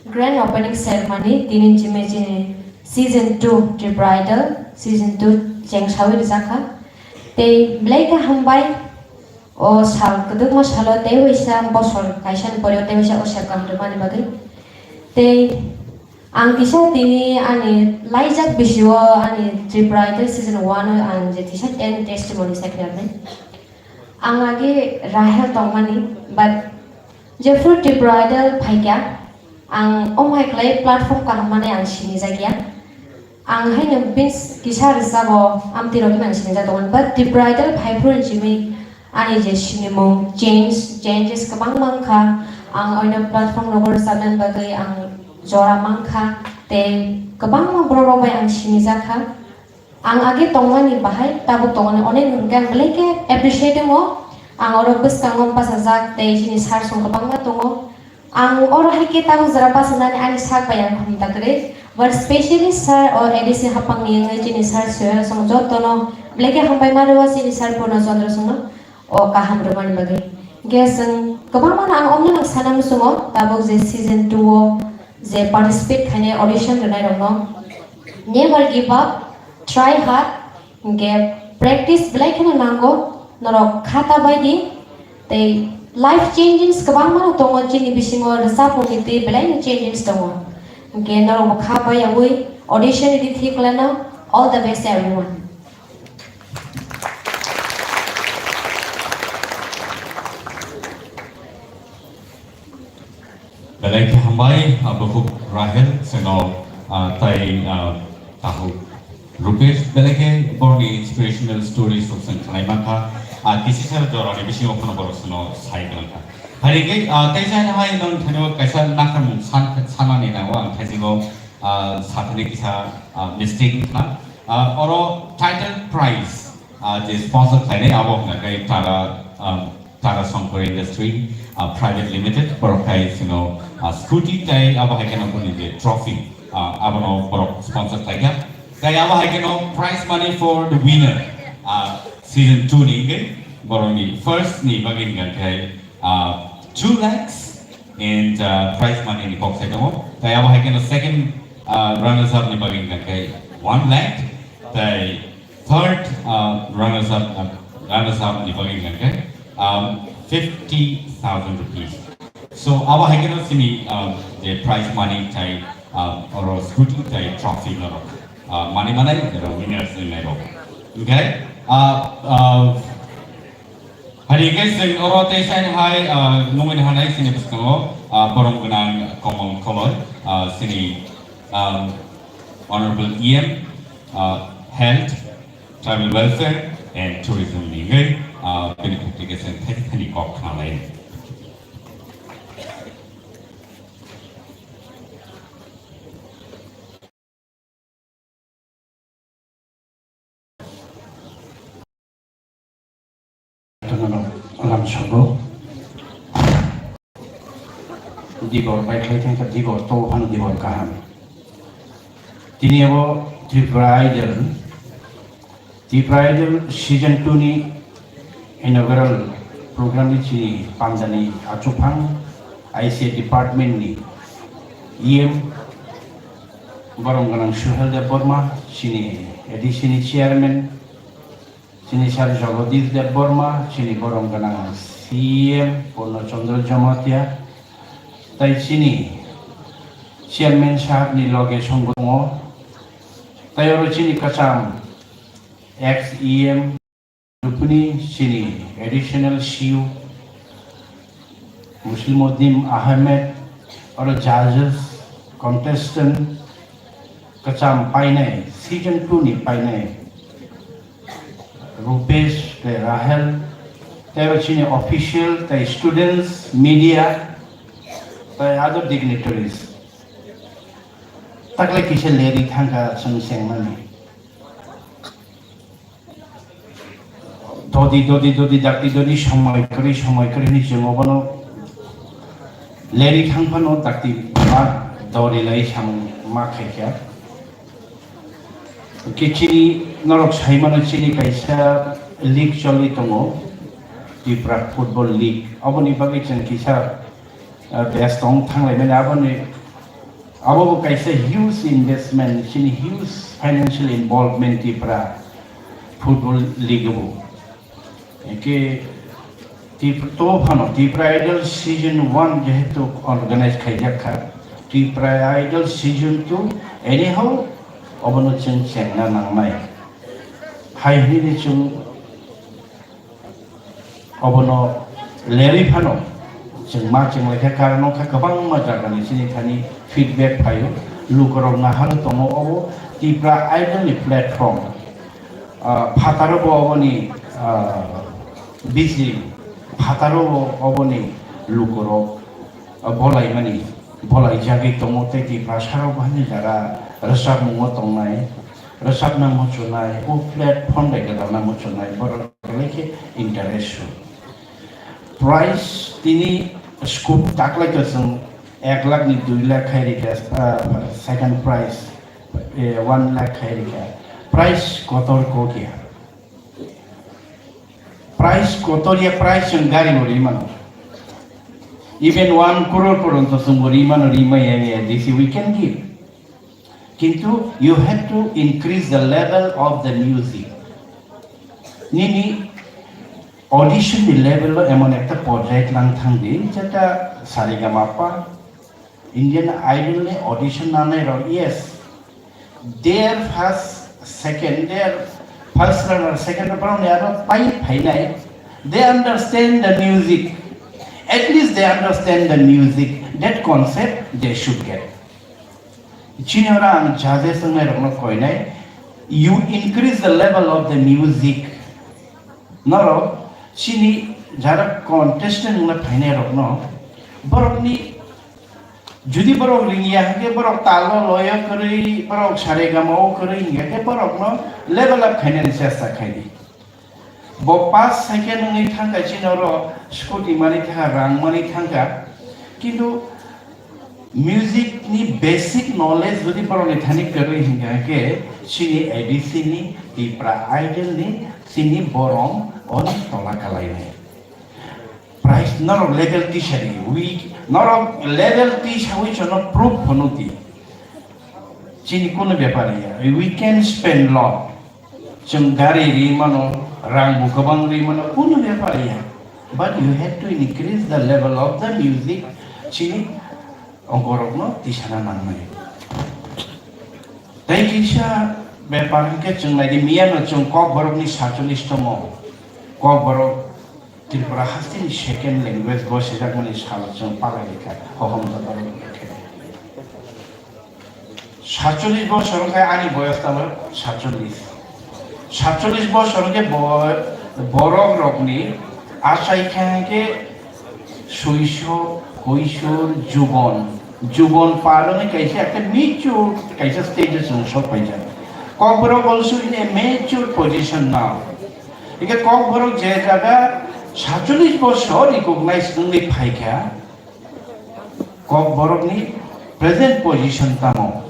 Grand opening ceremony tini jime chini season two Tripura Idol season two chengsawi rijak kha. Tei belai khe hambai o sal kwdwkma salo tei waisa bosor kaisa ni pore o tei waisa o sep kaham rwmani bagwi. Tei ang kisa tini ani laijak bisio ani Tripura Idol season one o ang je kisa ten testimony sakhi rwnai. Ang age Rahel tongmani, but jephru Tripura Idol phaikha, ang omhai khlai platform kaham mani ang sinijakya. Ang haino bins kisa rwchabo amtwi rokno ang sinijak tongo, but Tripura Idol phaiphru hinwi ani je sinimung change, changes kwbangma wngkha. Ang oino platform rogo rwchabnani bagwi ang jora mankha, tei kwbangma borok rok bai ang sinijakha. Ang age tongmani bahai tabuk tongmani onek hwnkhe ang belai khe appreciate wngo. Ang oro bwskango bachajak tei chini sir song kwbangma tongo. Ang oro hai khe tabuk jora bachanani ani sak bai ang hamjakgwi. But specially sir o A D C haphangni wngwi chini sir Suhel song jotono belai khe hambai ma rwo chini sir Purno Chandra songno. O kaham rwmani bagwi. Hingkhe chwng kwbangmano ang omno ang sana muchungo, tabuk je season two o je participate khainai audition rwnairokno, never give up, try hard, hingkhe practice belai kheno nango, norok kha ta bai di, tei life changings kwbangmano tongo chini bisingo, rwchapmungni twi belaino changes tongo, hingkhe norokbo kha bai yaui audition ridi thik lano, all the best everyone. Belai khe hambai, ah, bukhuk Rahel, seno, ah, tai, ah, tahu Rupesh, belai khe borni inspirational stories rok seng khlai mankha, ah, kisi sal jorani bisingo phano borok seno sai khlai kha. Hari khe, ah, tei jani hai nang thani kaisa nakhamung san, sanani nango ang thaisingo, Ah, sathani kisa, ah, mistake wngkha. Ah, oro title prize, ah, je sponsor khlainai abo wngkha khe Tata, ah, Tata Shankar Industry, ah, Private Limited, borok khai sino, ah, scooty tei abo hai kheno boni je trophy, ah, abono borok sponsor khlaikha. Tei abo hai kheno prize money for the winner, ah, season two ni hwnkhe borokni first ni bagwi hwnkha khe, ah, two lakhs and, uh, prize money ni kok sai tongo. Tai abo hai kheno second, uh, runners up ni bagwi hwnkha khe one lakh. Tai third, uh, runners up, uh, runners up ni bagwi hwnkha khe, um, fifty thousand rupees. So abo hai kheno sini, um, je prize money tai, um, oro scooty tai trophy norok, uh, mani manai oro winners ni nairok. Okay? Uh, uh, Hari khe chwng oro tei saini hai, ah, nungwi hanai chini bwskango, ah, borom gwnang Komol Koloi, ah, chini, um, Honorable E M, ah, Health, Tribal Welfare and Tourism ni hwnkhe, ah, bini khukti khe chwng thani thani kok khnalai. Lamsogo. Dibor bai khlai thangkha, dibor to phano dibor kaham. Tini abo Tripura Idol, Tripura Idol season two ni inaugural program ni chini pandani achuphang I C A department ni E M borom gwnang Suhel Debbarma, chini A D C ni chairman, chini sir Jagadish Debbarma, chini borom gwnang C M Purno Chandra Jamatia, tai chini chairman sahab ni loge songbo tongo, tai oro chini kwcham ex E M, Rupini, chini additional C U, Muslimuddin Ahmed, oro judges, contestant, kwcham painai, season two ni painai, Rupesh tei Rahel, tei oro chini official, tei students, media, tei other dignitaries. Taklai kisa leri thangkha chwng sengmani. Dodi, dodi, dodi, dakti, dodi, somoi kwrwi, somoi kwrwi hinwi chwng obono leri thang phano dakti ma dori lai samung ma khaikha. Khe chini norok sai mano chini kaisa league choli tongo, Tipra Football League. Oboni bagwi chwng kisa, ah, best tong thang lai mani aboni Abo bo kaisa huge investment, chini huge financial involvement Tipra football league bo. Eke Tip-, to phano Tipra Idol season one jehetu organize khaijak kha, Tipra Idol season two anyhow obono chwng chengna nangnai. Hai hwnwi chwng Obono lerwi phano chwng ma chwng laikha, karon wngkha kwbangma jagani chini thani feedback phaio, lukurok naharo tongo obo Tipra Idol ni platform. Ah, phataro bo oboni, ah, bisi phataro bo oboni lukurok, ah, bolaimani, bolaijagwi tongo tei Tiprasarok bo hani jaga rwchapmungo tongnai, rwchapna muchunai, o platform bai gwdalna muchunai borok. Belai khe interest su. Price tini scope taklai to chwng ek lakh ni dui lakh khai rikha, ah, second prize, eh, one lakh khai rikha. Price kotor kok ya. Price kotor ya, price chwng gari bo ri mano. Even one crore poronto chwng bo ri mano, ri maya, this we can give. Kintu you have to increase the level of the music. Nini audition ni level lo emon ekta porjai tlang thang di, jeta Saregamapa, Indian Idol ni audition nanai rok, yes, their first, second, their first runner, second runner, borok ni aro pai phainai, they understand the music, at least they understand the music, that concept they should get. Chini oro ang judges wngnairokno koinai, you increase the level of the music. Norok chini jara contestant wngna phainairokno borokni Jodi borok ringya hwnkhe borok talo loyo kwrwi, borok saregama o kwrwi hwnkhe borokno level up khainani chesta khaidi. Bo pass second wngwi thangkha, chini oro scooty mani thangkha, rang mani thangkha. Kintu music ni basic knowledge jodi borokni thani kwrwi hwnkha hwnkhe chini A D C ni, Tipra Idol ni, chini borom oni tola kalainai. Price norok level tisari weak, norok level tisawi chono proof phunukdi. Chini kunu bepar ya, we can spend lot. Chwng gari ri mano, rang bo kwbang ri mano, kunu bepar ya. But you have to increase the level of the music. Chini ongkorokno tisana nangnai. Tei kisa bepar hwnkhe chwng naidi, miyano chwng Kokborokni satsolish tomo. Kokborok Tripura hasteni second language bo sijakmani sal chwng palai rikha, hohom jotorok rikha. Satsolish bosor wngkha ani boyos tamo satsolish. Satsolish bosor wngkhe bo-, borok rokni achai kha hwnkhe suiso, koisor, jubon. Jubon par wngwi kaisa ekta mature kaisa stage o chwng sok paijak. Kokborok also in a mature position now. Hingke Kokborok je jaga satsolish bosor recognize wngwi phaikha, Kokborokni present position tamo?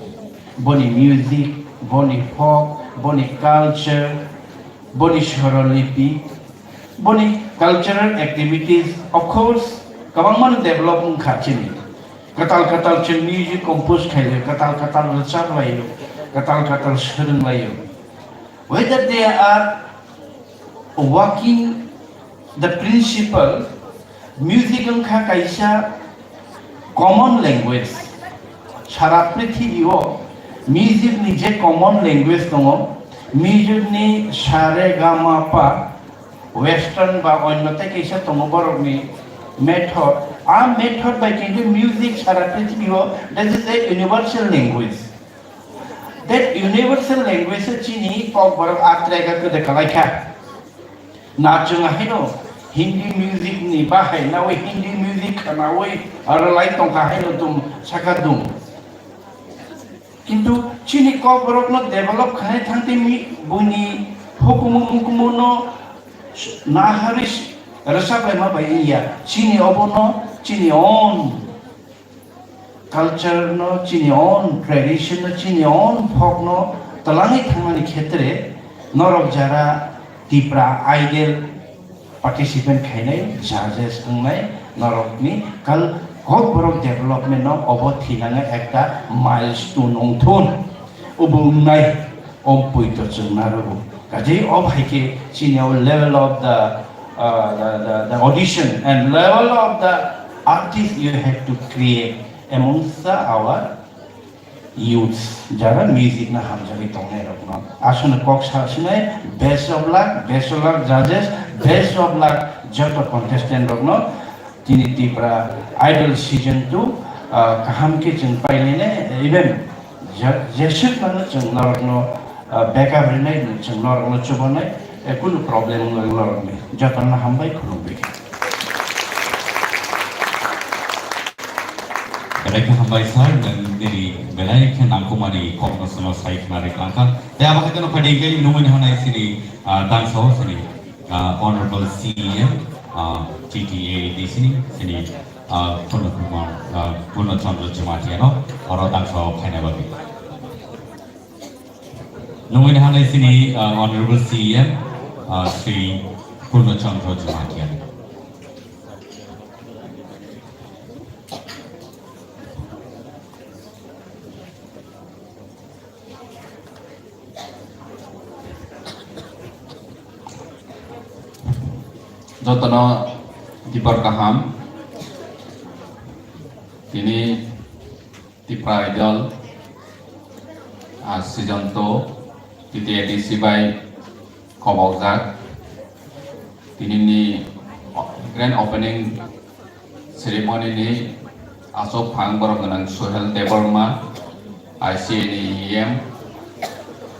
Boni music, boni folk, boni culture, boni swarolipi, boni cultural activities, of course, kwbangmano develop wngkha chini. Kwtal kwtal chwng music compose khaio, kwtal kwtal rwchap laio, kwtal kwtal swrwng laio. Whether they are working the principle, music wngkha kaisa common language. Sara prithibio music ni je common language tongo, music ni sa re ga ma pa, western ba onno tei kaisa tongo borokni method. A method bai kintu music sara prithibio, that is a universal language. That universal language o chini Kokborok a track o kwdwi kwlai kha. Na chwng haino Hindi music ni bahai nawi Hindi music khwnawi aro lai tongkha haino tum saka dum. Kintu chini Kokborok no develop khanai thangtwi mi-, buini hukumu mukumu no naharwi rwchap laima bai wngya. Chini obo no chini own culture no, chini own tradition no, chini own folk no twlangwi thangmani khetre norok jara Tipra Idol participant khainai, judges wngnai, norokni kal-, Kokborok development no obo thinango ekta milestone wngthun. Obo wngnai. Om poito chwng narogo. Kaje o hai khe chini o level of the, uh, the, the, the audition and level of the artist you have to create amongst the, our youths, jara music na hamjagwi tongnai rokno. Aswkno kok sa sinai, best of luck, best of luck judges, best of luck joto contestant rokno. Tini Tipra Idol Season two, ah, kaham khe chwng painai, even je-, jeswk mano chwng norokno, ah, backup rinai, chwng norokno chubanai, eh, kunu problem wngwi norokni. Jotono hambai, khulumbai. Belai khe hambai sir, nwng nini belai khe nangkukmani kokno chwngno sai khna rwkha. Tei abo hai kheno phaidi khe nungmani hwnai sini, ah, tangsa o sini. Ah, Honorable C E M, ah, T T A D C ni, sini, ah, Purno Kumar, ah, Purno Chandra Jamatia no, oro tangsa o phaina bagwi. Nungwi hanai sini, ah, Honorable C E M, ah, Shri Purno Chandra Jamatia. Jotono dibor kaham. Tini Tipra Idol, ah, season two, T T A D C bai kobokjak. Tinini grand opening ceremony ni aswk phang borok gwnang Suhel Debbarma, I C A ni E M,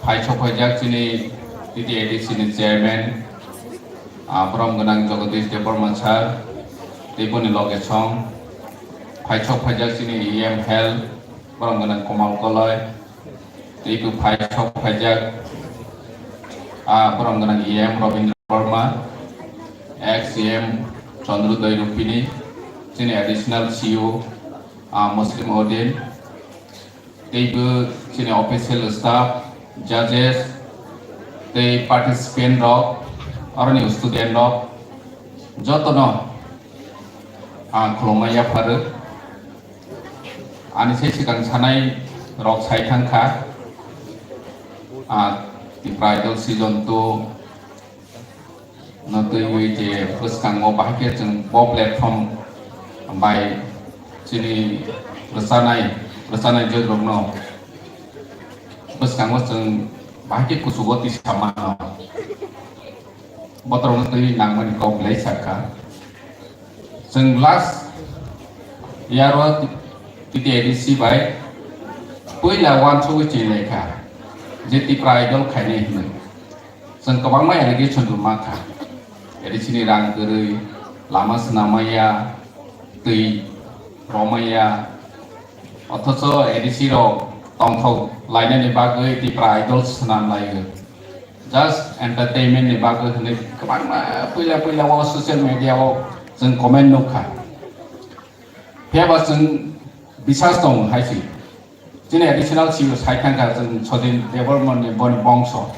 phai sokphaijak chini T T A D C ni chairman, ah, borom gwnang Jagadish Debbarma sir, tei boni loge song Phaisok phaijak chini E M Health, borom gwnang Komal Koloi, tei bo phaisok phaijak, ah, borom gwnang E M Robindra Verma, ex E M Chandrodaya Rupini, chini additional C E O, ah, Muslim Odin, tei bo chini official staff, judges, tei participant rok, aroni student rok, jotono ang khulumma yapharwi. Ani se swkang sanai rok sai thang kha, ah, Tipra Idol season two no twiwi je bwskango bahai khe chwng bo platform bai chini rwchanai, rwchanai jwk rokno bwskango chwng bahai khe kuchugo tisa mano. Botorokno twiwi nangmani kok belai sakha. Chwng last year o T T A D C bai puila uansugwi chenglaikha je Tipra Idol khainai hwnwi. Chwng kwbangma allegation bo mankha. A D C ni rang kwrwi, lama swnam maya, twi romaya. Othocho A D C rok tongthok lainani bagwi Tipra Idol swnam laio. Just entertainment ni bagwi hwnwi kwbangma puila puila o social media o chwng comment nukha. Phiya ba chwng bisas tongo hai se. Chini additional C E O sai thangkha chwng Sodin Debbarma ni boni bongso.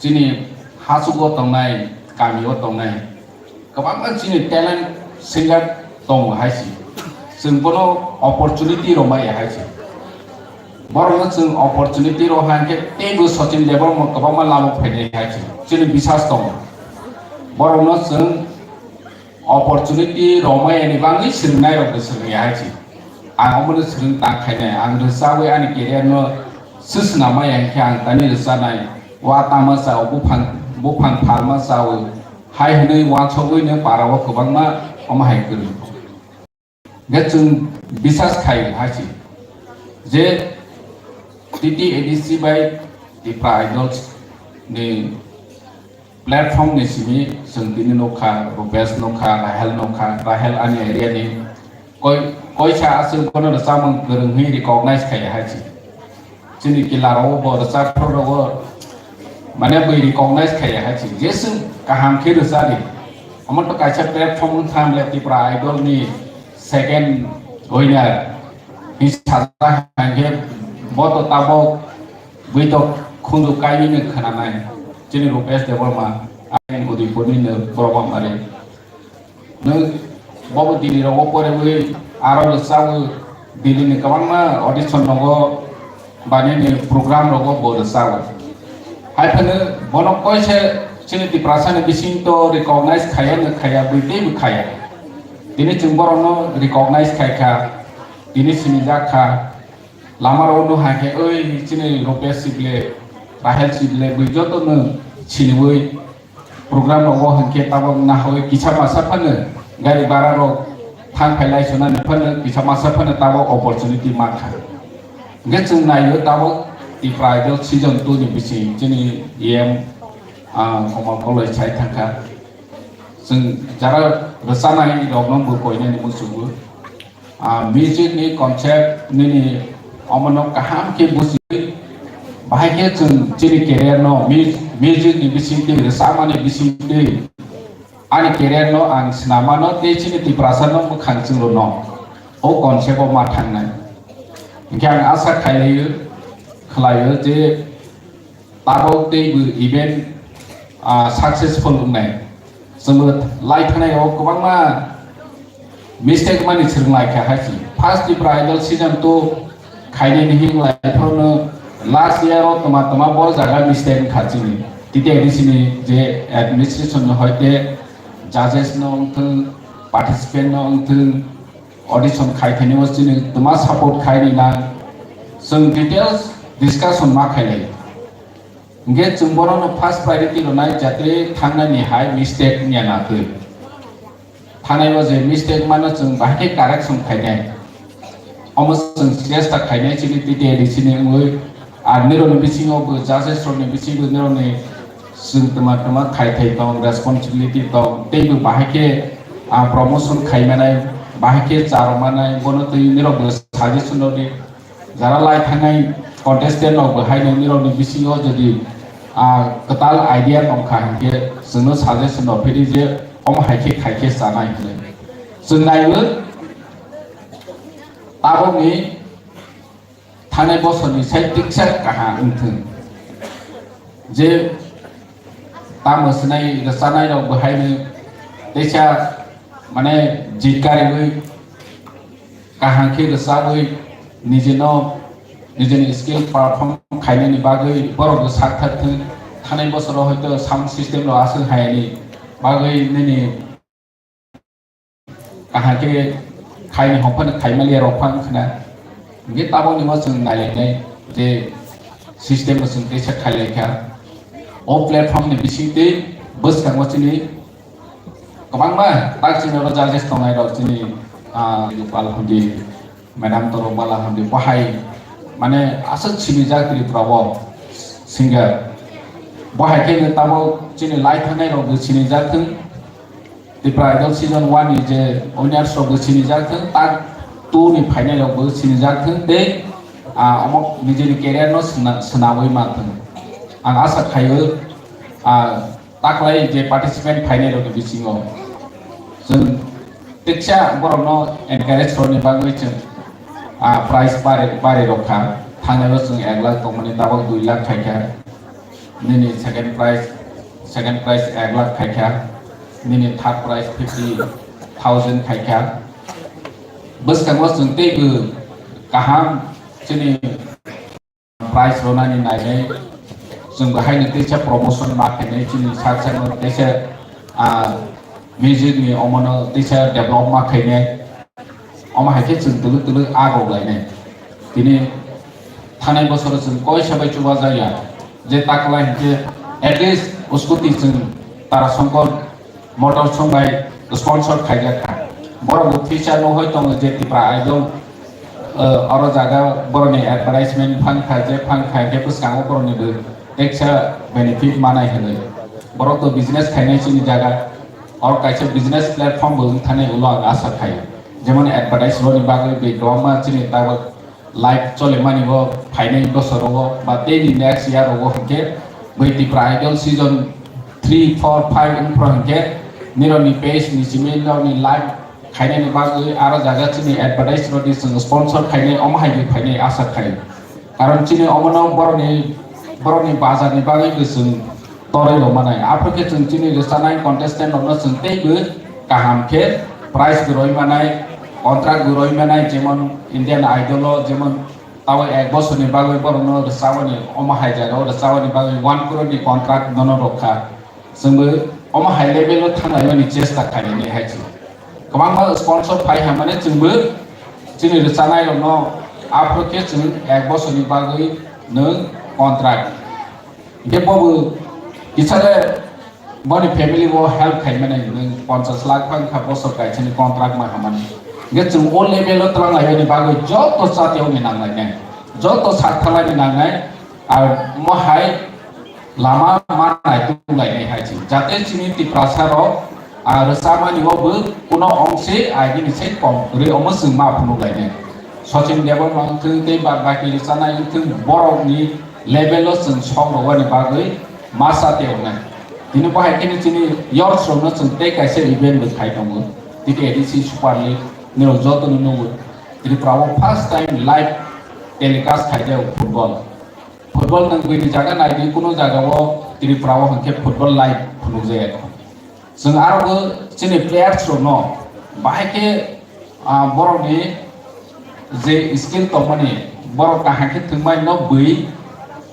Chini hachugo tongnai, kamio tongnai kwbangma chini talent singer tongo hai se. Chwng bono opportunity rwmaya hai se. Borokno chwng opportunity rw hai khe teibo Sachin Debbarma kwbangma lama phainai hai se. Chini bisas tongo. Borokno chwng opportunity rwmaya ni bagwi swrwngnairokno swrwngya hai se. Ang omono swrwng tang khainai. Ang rwchabwi ani career no swswnam maya hinkhe ang tani rwchanai. Wa tama chao, buphang, buphang phalma chao. Hai hwnwi uansugwi no para o kwbangma omo hai kwrwi. Hwnkhe chwng bisas khai hai se je T T A D C bai Tipra Idols ni platform ni simi chwng tini nukha, Rupesh nukha, Rahel nukha, Rahel ani area ni koi, koisa aswk bono rwchapmung kwrwng hwnwi recognize khaiya hai se. Chini kila rogo bo rwchapmung rogo mane bwi recognize khaiya hai se. Je chwng kaham khe rwchadi. Omo to kaisa platform wng thang le Tipra Idol ni second winner. Hwnwi sajak hai khe bo to tabok bwi to khunju kaiwi no khwnanai. Chini Rupesh Debbarma, ayang Udaipur ni no borok hamari. Nwng bobo Delhi rogo poriwi aro rwchawi Delhi ni kwbangma audition rogo, bani ni program rogo bo rwchawi. Hai phano bono koise chini Tiprasa ni bising to recognize khaya no khaya, bwi teibo khaya. Tini chwng borokno recognize khaikha, tini sinijak kha. Lama rogo no hai khe, oi chini Rupesh Sible, Rahel Sible, bwi joto no siniwi program rogo hinkhe tabok naharwi kisa masa phano gari bara rok thang phai lai sona ni phano kisa masa phano tabok opportunity mankha. Hinkhe chwng naio tabok Tipra Idol season two ni bising chini E M, ah, Komal Koloi sai thangkha. Chwng jara rwchanai rokno bo koinani muchungo. Ah, music ni concept nini omono kaham khe buji, bahai khe chwng chini career no mu-, music ni bisingtwi, rwchapmani bisingtwi ani career no ang swnamano tei chini Tiprasa no mwkhang chwng rwno o concept o ma thangnai. Hinkhe ang asa khailaiyo, khlaio je tabok teibo event, ah, successful wngnai. Chwngbo lai thanai o kwbangma mistake mani swrwng lai kha hai se. First Tipra Idol season two khainani hinlai phano last year o tma tma bo jaga mistake wngkha chini. T T A D C ni je administration no hoite judges no wngthwng, participant no wngthwng, audition khai thani o chini tma support khai ni nang. Chwng details discussion ma khailai. Hingke chwng bono no first priority rwnai jate thangnani hai mistake wngya na twi. Thangnai o je mistake mano chwng bahai khe correction khainai. Omo chwng chesta khainai chini T T A D C ni wngwi. Ar nirokni bisingo bo judges rokni bisingo nirokni chwng twma twma khai thai tong, responsibility tong, teibo bahai khe, ah, promotion khai manai, bahai khe charwk manai, bono twi nirok bo suggestion rw di. Jara lai thangnai contestant rok bo haino nirokni bisingo jodi, ah, kwtal idea tongkha hinkhe chwngno suggestion rw phidi je omo hai khe khai khe chanai hinwi. Chwng naiwi tabukni thanai bosorni sai tiksa kaham wngthwng. Je tamo swnai rwchanai rok bo haino teisa mane jikariwi kaham khe rwchawi nijino nijini skill perform khainani bagwi borok bo sak thak thwng. Thanai bosoro hoito sound system rok aswk hayani bagwi nini kaham khe khaini hokphano khaimaliya rok phang khna. Hinkhe tabukni bo chwng nailainai je system bo chwng teisa khailaikha. O platform ni bisingtwi bwskango chini kwbangma tak chini oro judges tongnai rok chini, ah, Gopal Hamdi, Madam Torok Bala Hamdi, bo hai mane aswk sinijak Tripura o singer. Bo hai khe tabuk chini lai thangnai rok bo sinijak thwng. Tripura Idol season one ni je winners rok bo sinijak thwng, tak two ni final rok bo sinijak thwng, tei, ah, omo nijini career no sna-, swnamwi ma thwng. Ang asa khaio, ah, taklai je participant phainai rok ni bisingo chwng teksa borok no encourage rwni bagwi chwng, ah, prize bari, bari rok kha. Thangnai o chwng ek lakh tongmani tabuk dui lakh khai kha. Nini second prize, second prize ek lakh khai kha, nini third prize fifty thousand khai kha. Bwskango chwng teibo kaham chini prize rwnani nainai, chwng bo haino teisa promotion ma khainai, chini sak sakno teisa, ah, music ni omono teisa develop ma khainai. Omo hai khe chwng twlwk twlwk agok lainai. Tini thanai bosoro chwng koisa bai chubajakya. Je taklai hinkhe at least scooty chwng Tarasongkor Motors song bai sponsor khaijak kha. Borok bo future no hoi tongo je Tipra Idol, eh, oro jaga borokni advertisement phang kha, je phang kha hinkhe bwskango borokni bo teksa benefit manai hinwi. Borok to business khainai chini jaga. Oro kaisa business platform bo wng thani ulo ang asa khaio. Jemon advertise roni bagwi bai kwbangma chini tabuk live cholimani o phainai bosoro o ba tei ni next year o hinkhe bai Tipra Idol season three, four, five wngphro hinkhe nironi page ni simi nironi live khainani bagwi aro jaga chini advertise rodi chwng sponsor khainai omo hai bai phainai asa khaio. Karon chini omono boroni, boroni bazar ni bagwi bo chwng torwi rw manai. Aphuru khe chwng chini rwchanai contestant rokno chwng teibo kaham khe prize bo rwi manai, contract bo rwi manai, jemon Indian Idol o jemon tabo ek bosorni bagwi borokno rwchabani, omo hai jagao rwchabani bagwi one crore ni contract nono rwkha. Chwngbo omo hai level o thanglaimani chesta khainani hai se. Kwbangma sponsor phai hamani chwngbo chini rwchanai rokno aphuru khe chwng ek bosorni bagwi nwng contract. Hinkhe bobo kisa le boni family o help khaimani nwng ponchash lakh phang kha bosor kaisani contract ma hamani. Hinkhe chwng o level o twlang laimani bagwi joto chatiyokni nanglainai, joto saktharlaini nangnai, ar mo hai lama ma naituk lainai hai se. Jate chini Tiprasa rok, ah, rwchabmani o bo kuno ongse agini se kom kwrwi omo chwng ma phunuk lainai. Sachin Debbarma wngthwng tei bad baki rwchanai wngthwng borokni level o chwng sok rwani bagwi masa tei wngnai. Tini bo hai kheno chini youths rokno chwng tei kaisa event bo khai tongo. T T A D C Super League nirok jotono nugo. Tripura o first time live telecast khaijak football. Football nwng buini jaga naidi kuno jaga o Tripura o hinkhe football live phunukjak. Chwng aro bo chini players rokno bahai khe, ah, borokni je skill tongmani borok kaham khe thwngmani no bui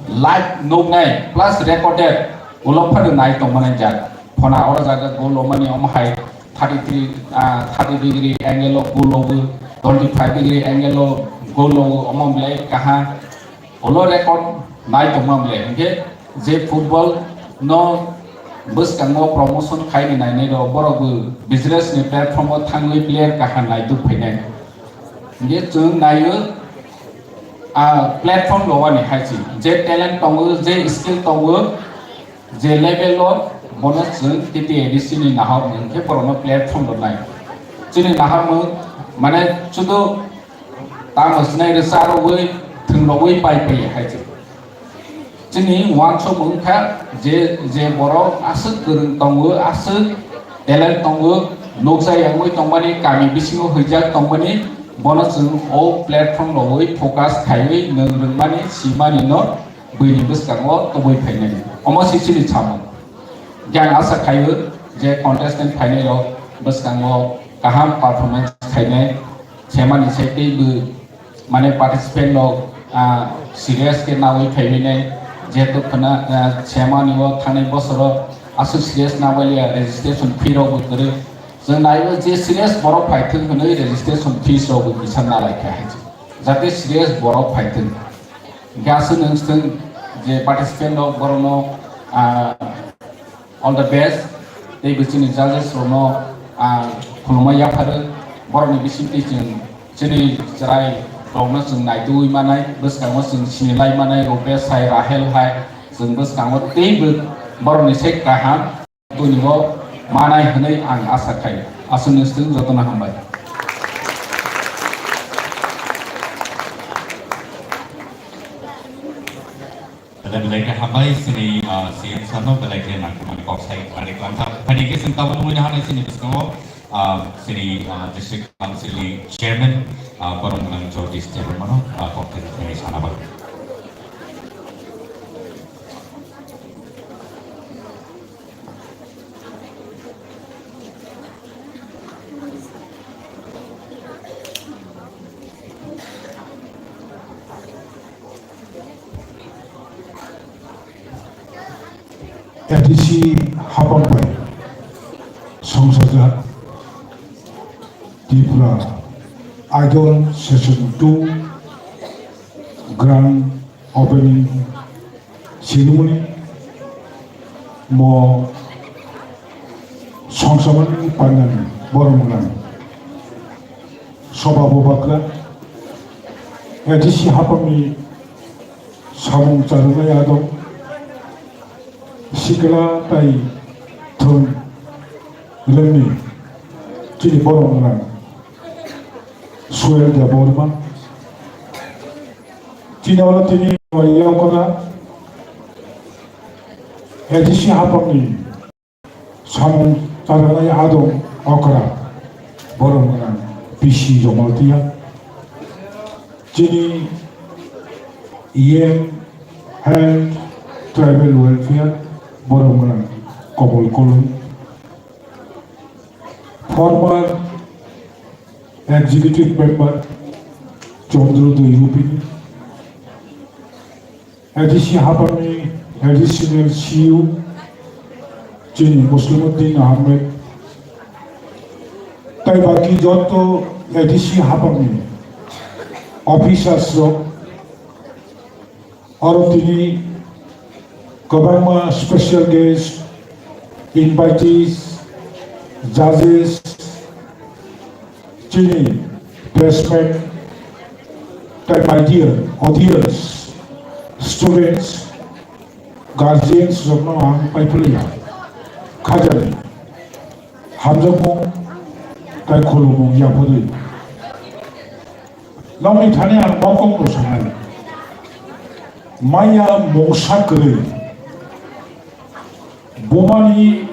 live nuknai plus recorded ulo phano nai tongmani jak. Phona oro jaga goal lomani omo hai thirty three, ah, thirty degree angle o goal logo, twenty five degree angle o goal logo omo belai kaham. Ulo record nai tongma mle hinkhe je football no bwskango promotion khaini nainai rok borok bo business ni platform o thangwi player kaham naituk phainai. Hinkhe chwng naio, a platform rogani hai se je talent tongo, je skill tongo, je level o bono chwng T T A D C ni naharmung khe borokno platform rwnai. Chini naharmung Mane, chudu tamo sinai rwcha rogwi, thwng rogwi pai pai hai se. Chini uansuk wngkha je, je borok aswk kwrwng tongo, aswk talent tongo, nukjak yangwi tongmani, kami bisingo huijak tongmani, bono chwng o platform rogwi focus khaiwi nwng rwngmani, simani no buini bwskango tubui phainani. Omo se chini samung. Jang asa khaio je contestant phainai rok bwskango kaham performance khainai, semani se teibo mane participant rok, ah, serious khe nawi phaiwi nai, jehetu khwna, ah, semani o thangnai bosoro aswk serious nawi liya, registration fee rok bo kwrwi. Chwng naiwi je serious borok phaithwng hwnwi registration fees rok bo kisa nalaikha hai se. Jate serious borok phaithwng. Hingke aswk nwng swng je participant rok borokno, ah, all the best. Tei bo chini judges rokno, ah, khulumma yapharo. Borokni bisingtwi chwng chini chwrai rokno chwng naitugwi manai, bwskango chwng sinilai manai, Rupesh hai, Rahel hai, chwng bwskango teibo borokni se kaham. Tini bo manai hwnwi ang asa khai. Aswkni swng jotono hambai. Belai belai khe hambai chini, ah, C M sir no belai khe nangkukmani kok sai kwrwngkha. Phaidi khe chwng tabuk nugwi naha nai chini bwskango, ah, chini, ah, District Council ni Chairman, ah, borok gwnang Jagdish Debbarma no, ah, kok thani thani sana bagwi. A D C hapang bai songchajak Tripura Idol Season two Grand Opening ceremony mo songsamani panani borok mwnang soba bo bakra A D C hapangni samung charwnai adong sikla tai thwng rwngni chini borok mwnang Suel Debbarma. Chini oro tini yakora A D C hapangni samung charwnai adong okra borok gwnang P C Jamatia. Chini E M Health Tribal Welfare borok gwnang Komol Koloi. Former Executive Member Chandra Doi Rupini, A D C hapangni Additional C E O chini Muslimuddin Ahmed, tai baki joto A D C hapangni officers rok, aro tini kwbangma special guest, invitees, judges, chini pressmate, tai my dear audience, students, guardians rokno ang paiphulia khajani hamjakmung tai khulumung yapharwi. Nokni thani ang mokokno sanai. Maya mungsa kwrwi. Bumani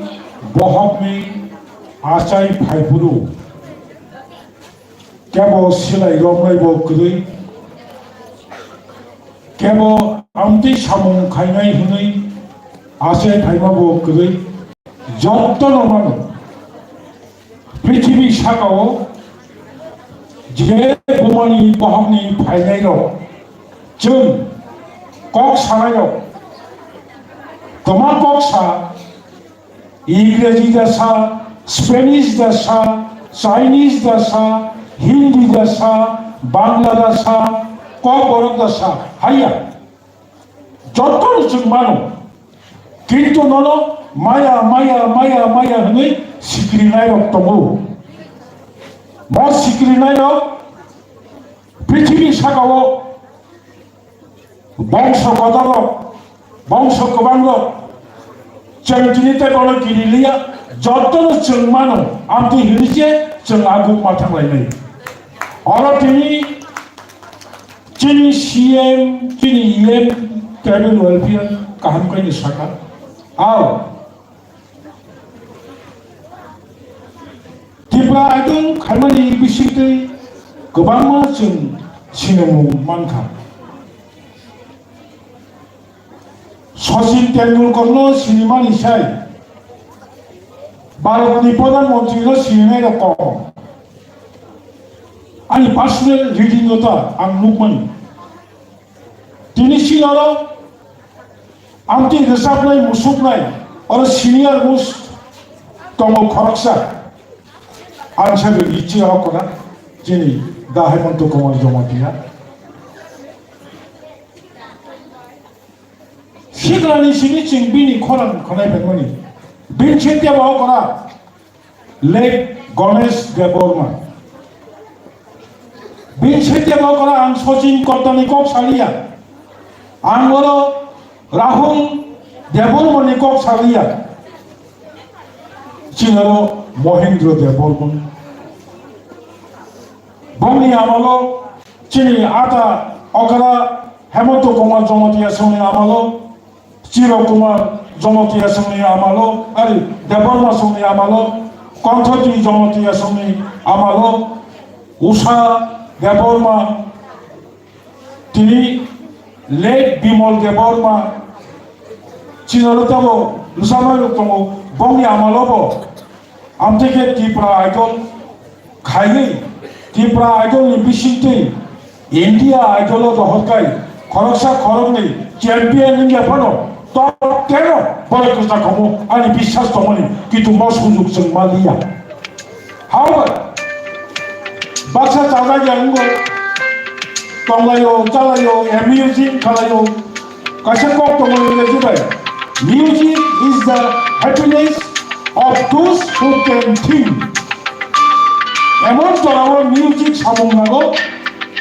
bohokni achai phaiphuru. Kebo silai romnai bo kwrwi. Kebo amtwi samung khainai hwnwi achai phaima bo kwrwi. Jottono mano. Prithibi sakao je bumani bohokni phainairok, chwng kok sanairok, kwma kok sa, Ingreji da sa, Spanish da sa, Chinese da sa, Hindi da sa, Bangla da sa, kokborok da sa, haiya. Jotono chwng mano. Kintu nono maya, maya, maya, maya hwnwi sikirinairok tongo. Bo sikirinairok prithibi sakao bongso kotorrok, bongso kwbangrok chwng tini tei bono kiriliya, jotono chwng mano, amtwi hwnwi se chwng aguk ma thanglainai. Oro tini chini C M, chini E M, tribal welfare kaham khe ni saka. Ao Tripura Idol khaimani bisingtwi kwbangma chwng sinimung mankha. Sachin Tendulkarno sinimani sai Bharatni Pradhan Mantrino sininai rok kom. Ani personal reading no ta ang nukmani. Tini sinaro amtwi rwchapnai, musuknai, oro senior most tongo khoroksa. Ang sabi bichi okra, chini da Hemanta Kumar Jamatia. Siklani simi chwng bini khorang khwnai phaimani. Bini sengkhe bo okra. Late Ganesh Debbarma. Bini sengkhe bo okra ang Sachin Kortani kok saliya. Ang oro Rahul Debbarmani kok saliya. Chini oro Mohindra Debbarma. Bongni amalo chini ata okra Hemanta Kumar Jamatia songni amalo, Chiro Kumar Jamatia songni amalo, ari Debbarma songni amalo, Konthoji Jamatia songni amalo, Usha Debbarma, tini late Bimal Debbarma, chini oro tabo rwchapnai rok tongo, bongni amalo bo. Amtwi khe Tripura Idol khaiwi Tripura Idol ni bisingtwi India Idol o rohorkai khoroksa khoroknwi champion wngya phano top ten o borok kwchak khomo ani biswas tongmani kitu mo sujug chwng manliya. However, baksa chajak ya wngwi tonglaio, chalaio, amusing khalaio. Kaisa kok tongo English bai, "Music is the happiness of those who can think." Emon jorao music samung nango,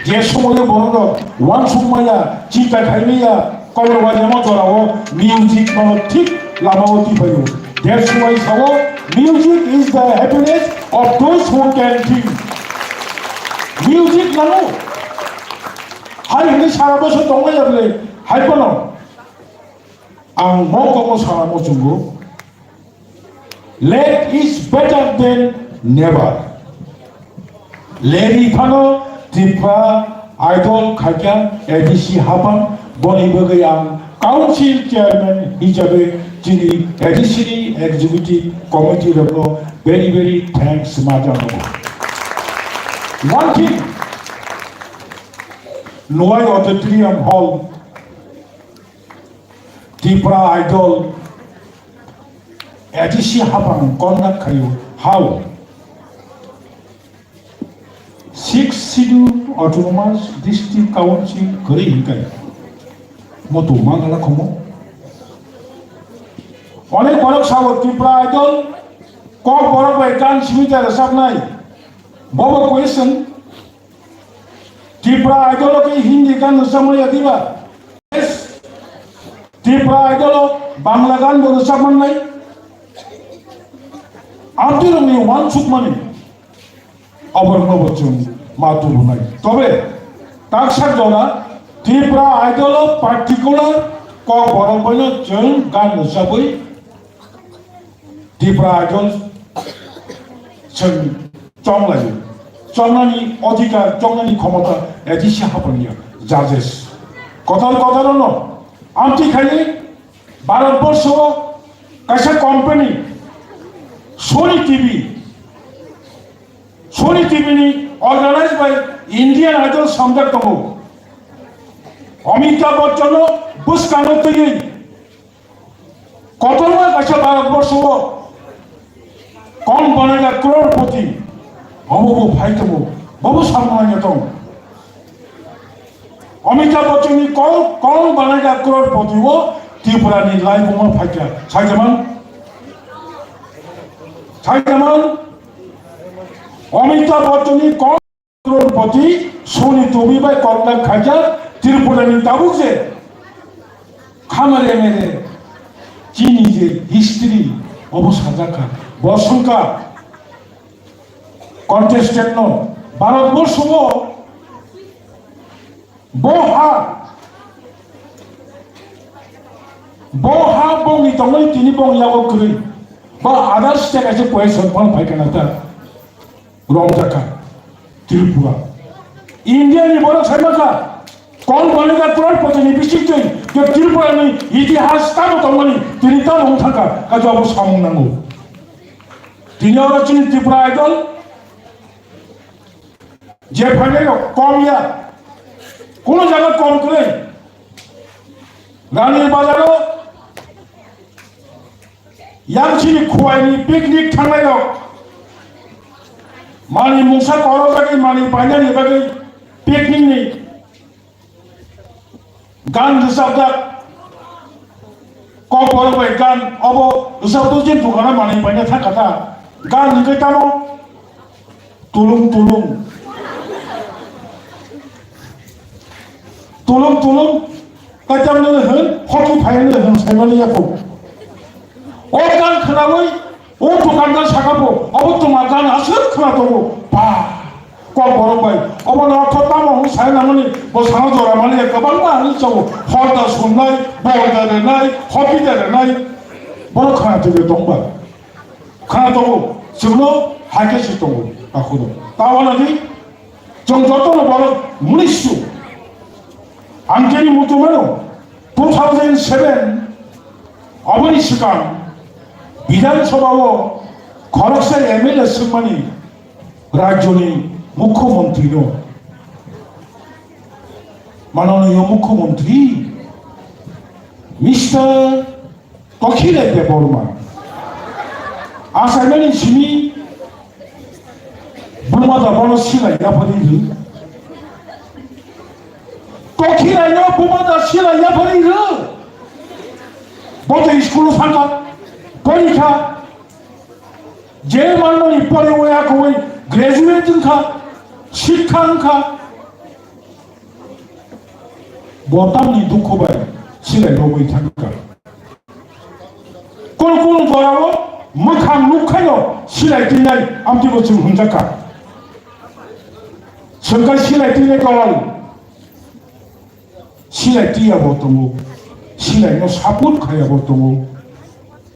je somoyo borok rok uansuk maya, chinta khai maya, kobor bai emon jorao music no thik lamao twi phaio. That's why sao, "Music is the happiness of those who can think." Music nango. Hai hwnwi sara bosor tongmaya bwle, hai phano ang mo komo sana muchungo, "Late is better than never." Leri phano Tripura Idol khaikha A D C hapang, boni bagwi ang council chairman hisabe chini A D C ni executive committee rokno very very thanks ma janago. One thing, Nwai Auditorium Hall, Tripura Idol, A D C hapang conduct khaio, how? Sixth Schedule Autonomous District Council kwrwi hinkai. Moto mangala khomo. Onek borok sao Tripura Idol, kok borok bai gan simi ta rwchapnai. Bobo question, Tripura Idol o khe Hindi gan rwchapmaya diba? Yes. Tripura Idol o Bangla gan bo rwchap mannai. Amtwi rokni uansukmani oborokno bo chwng ma tubunai. Tobe taksa jora Tripura Idol o particular kok borok boino chwng gan rwchabwi Tripura Idol chwng chonglaio. Chongnani odhikar, chongnani khomota A D C hapangya judges. Kotor kotor no amtwi khaiwi Bharat borsho o kaisa company Sony T V, Sony T V ni organized by Indian Idol samjak tongo. Amitabh Bachchan no bwskango twiwi Kotorma kaisa Bharat borsho o kon banega crorepoti, omo bo phai tongo, bobo samung nangya tong. Amitabh Bachchan ni kon, kon banega crorepoti o Tripura ni laibuma phaikha, saijaman? Saijaman? Amitabh Bachchan ni kon Crorepoti Sony T V bai contact khaijak Tripura ni tabuk je khamare mere chini je history obo sajak kha. Bo songkha contestant no Bharatborsho o bo ha, bo ha bongni tongmani tini bong yago kwrwi. Ba other state kaisa question phone phai kana ta. Romjaka, Tripura. India ni borok sai maka, kol bani da crore poti ni bising twi, je Tripura ni itihas tamo tongmani, tini tamo wng thangka, kajo abo samung nango. Tini oro chini Tripura Idol, je phainai rok kom ya, kuno jaga kom kwrwi. Rani Bazar o yang chini khuaini picnic thangnai rok, mani mungsa korojagwi mani painani bagwi picnic ni gan rwchapjak. Kokborok bai gan obo rwchapjak je dukano mani paina thangkha ta. Gan hwnkhe tamo tulung tulung. Tulung tulung. Kaitam nini hwn, hoki phai nini hwn, saimani yapo. O gan khwnawi, o dukandar saka po, obo tuma gan aswk khwna tongo. Ba, kok borok bai. Obo no ortho tamo hwn sai nangmani, bo sano jora mani, kwbangma hwnwi chao. Hor da sunnai, bol da renai, hopi da renai. Borok khwna tongwi tongba. Khwna tongo, chwngno hai khe se tongo, takhwno. Ta wanadi, chwng jotono borok munissu. Ang khe ni muchungmano, two thousand seven, aboni swkang Bidhan Sabha o khoroksa M L A swngmani rajyoni mukhyamantri no. Manoniyo mukhyamantri, Mister Tokhilai Debbarma. Asaimani simi buma da bono silai yaphari ri. Tokhilai no buma da silai yaphari ri. Boto school sangka, porikha, je manmani pore oya kowai graduate wngkha, sikha wngkha. Bo tamni dukhu bai silai rogwi thangkha. Kunu kunu jorao mwkhang nukhaino silai twinai amtwi bo chwng hwnjakha. Chwngkha silai twinai dol. Silai twiya bo tongo. Silai no support khaya bo tongo.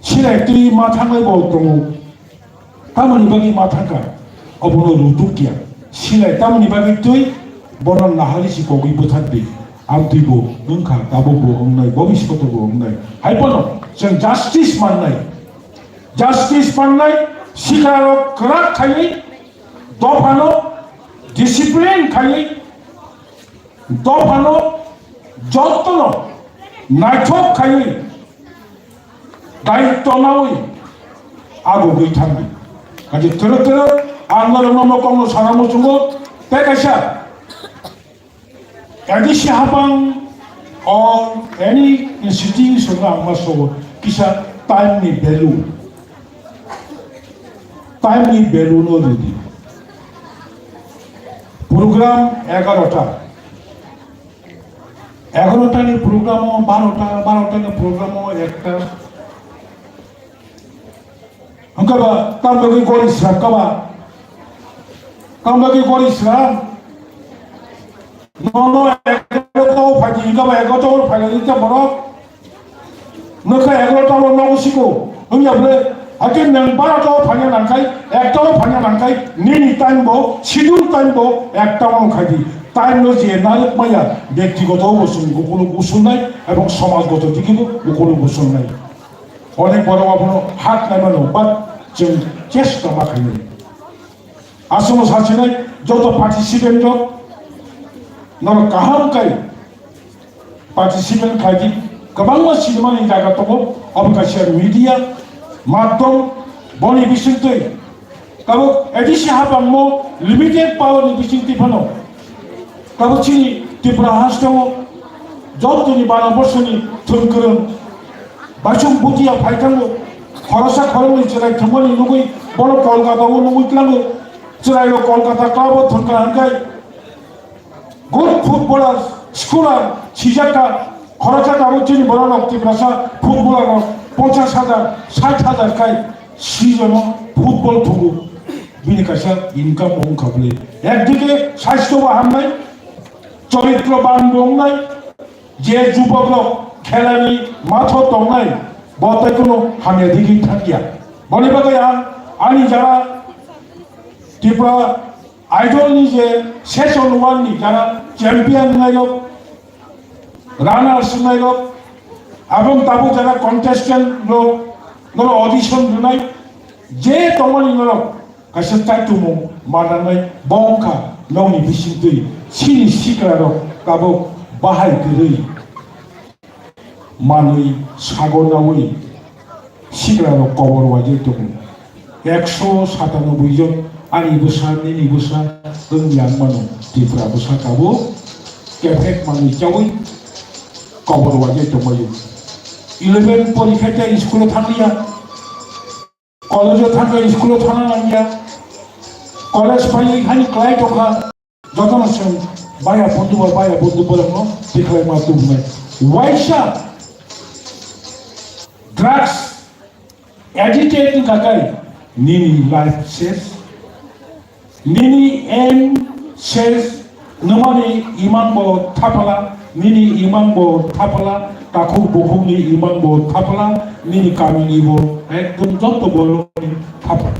Silai twi ma thangnai bo tongo. Tamoni bagwi ma thangkha, obono rutuk ya. Silai tamoni bagwi twi bono nahali si kogwi bwthak di. Amtwi bo wngkha, tabuk bo wngnai, bobishoto bo wngnai. Hai bono chwng justice mannai. Justice mannai, sikarok kwrak khaiwi, dophano discipline khaiwi, dophano jotono naithok khaiwi daityo nawi agugwi thangdi. Kaje tero tero ang norok no mokol no sana muchungo tei kaisa A D C hapang or any institution ang ma so kisa time ni value. Time ni value no ridi. Program egarota. Egarota ni program o barota, barota ni program o ekta. Hwnkhe ba, tamo bagwi gori srap kha ba? Tamo bagwi gori srap? Nono egarota o phaidi hwnkhe ba, egarota o phaidi hwnkhe borok. Nokha egarota o nogo siko. Hwnkhe bwle, hakhe nwng barota o phaina nangkhai, ekta o phaina nangkhai, nini time bo, schedule time bo, ekta o khaidi. Time no je narwk maya, byaktigoto bo chwng ukulu busungnai, ebong somajgoto digi bo ukulu busungnai. Onek borok abono hak naimano, but chwng chesta ma khainai. Aswkno sachinai joto participant rok norok kaham kai participant khaidi, kwbangma sinimani jaga tongo, obo kaisa media madhyom, boni bisingtwi Tabuk A D C hapangmo limited power ni bisingtwi phano. Tabuk chini Tripura hasteo jotoni bara borsoni thwngkwrwng baisong butia phai thango. Khoroksa khoroknwi chwrai thwngmani nugwi bono Kolkata o nugwi tlango. Chwrairok Kolkata club o thwngkha hwnkhai. Good footballer, scorer, sijakha, khoroksa tabuk chini borok rok Tiprasa footballer rok ponchas hajar, sait hajar kai season o football thugo. Bini kaisa income bo wngkha bwlwi. Ekdike sastho bo hamnai, choritro ban bo wngnai, je jubok rok khelani matho tongnai, bo tei kono hamya digwi thangya. Boni bagwi ang ani jara Tripura Idol ni je session one ni jara champion wngnai rok, runners wngnai rok, aboni tabuk jara contestant rok, norok audition rwnai, je tongmani norok kaisa taitumung mananai bo wngkha nokni bisingtwi chini sikla rok tabuk bahai kwrwi manwi sago nawi sikla rok kobor waijak tongo. Ekso satanoboi jon ani bwsa, nini bwsa, wng yang mano. Tripura bwsa tabuk kephek manwi chawi kobor waijak tongbaio. Eleven porikha khe school o thangliya, college o thangkhe school o thangna nangya, college phaiwi hani klai tongkha. Jotono chwng baya bondhu ba baya bondhu borokno tikhlai ma tubunai. Waisa drugs addicted wngkha khe nini life ses, nini aim ses, nwmani imang bo thapala, nini imang bo thapala, takhuk bukhukni imang bo thapala, nini kamini bo ekdom joto borokni thapala.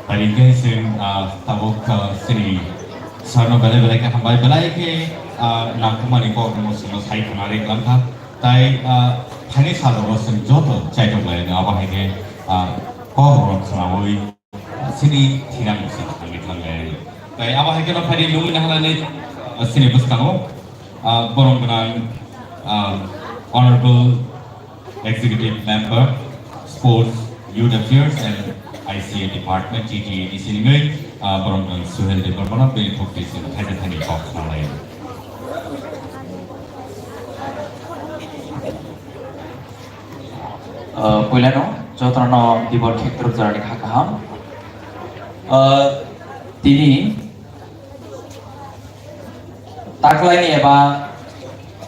Hari ini sing, ah, tabuk, ah, sini sarno belai belai ke hambai belai ke, ah, nangkukmani kok no sino sai khna ri klam kha. Tai, ah, thani salo ro sing joto chaitok lai no abo hai ke, ah, kok ro khna wi. Sini thirang si thangwi thanglai. Tai abo hai khe no phai di lungwi nahalani, ah, sini bwskango, ah, borom gwnang, ah, Honorable Executive Member, Sports, Youth Affairs and I C A Department, T T A D C ni mui, ah, borom gwnang Suhel Debbarma no bini thok twi sini thaisa thani kok khnalai. Ah, puilano jotono dibor khektrok jorani kha kaham. Ah, tini taklaini eba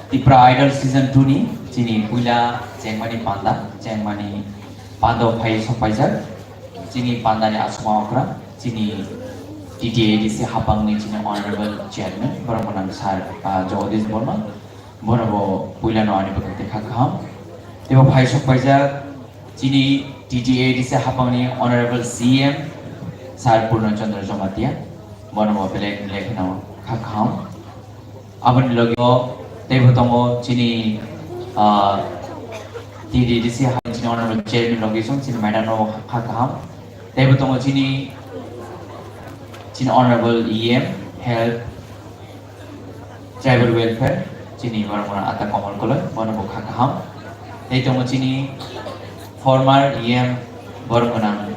Tipra Idol Season two ni chini puila chengmani panda, chengmani panda phai sokpaijak. Chini pandani aswkma okra, chini T T A D C hapangni chini Honorable Chairman, borok gwnang Sir, ah, Jagadish Debbarma. Bono bo puilano ani bwkhak tei kha kaham. Tei bo phai sok paijak chini T T A D C hapangni Honorable C M Sir Purna Chandra Jamatia. Bono bo belai belai kheno kha kaham. Aboni logi o tei bo tongo chini, ah, T T A D C hapangni chini Honorable Chairman logi song chini madam no kha kaham. Tei bo tongo chini, chini Honorable E M Health Tribal Welfare, chini borok gwnang Ata Kamal Koloi, bono bo kha kaham. Tei tongo chini former E M borok gwnang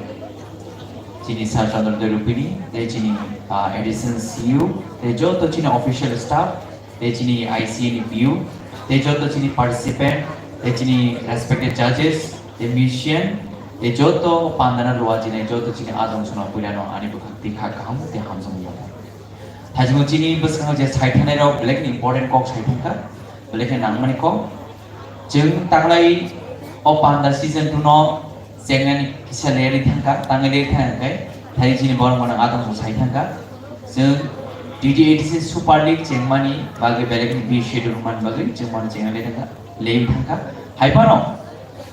chini Sir Chandra Doi Rupini, tei chini, ah, additional C E O, tei joto chini official staff, tei chini I C A ni P U, tei joto chini participant, tei chini respected judges, tei musician, tei joto pandana lua chini joto chini adong sono puilano ani bwkhak twi kha kaham tei hamjakmung. Thajingo chini bwskango je sai thangnai rok belai kheno important kok sai thangkha, belai kheno nangmani kok. Chwng taklai o panda season two no chengnani kisa leri thangkha, tangwi leri thangkha khe, thai chini borok mano atong sai thangkha. Chwng T T A D C Super League chengmani bagwi belai kheno B schedule mani bagwi chwng mano chengna leri thangkha, leri thangkha. Hai phano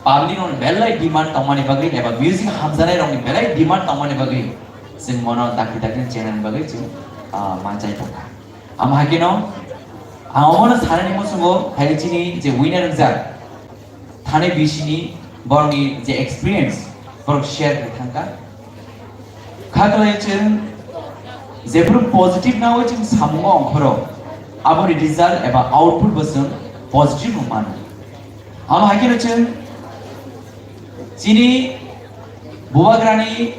public rokni belai demand tongmani bagwi eba music hamjaknai rokni belai demand tongmani bagwi chwng mono dakti dakti chengna bagwi chwng, ah, manchai tongkha. Amo hai kheno ang omono sanani muchungo hai chini je winner wngjak thani bisini borokni je experience borok share khai thangkha. Kha kwlai chwng jephuru positive nawi chwng samungo ongkhoro, aboni result eba output bo chwng positive wng mano. Amo hai kheno chwng chini bubagrani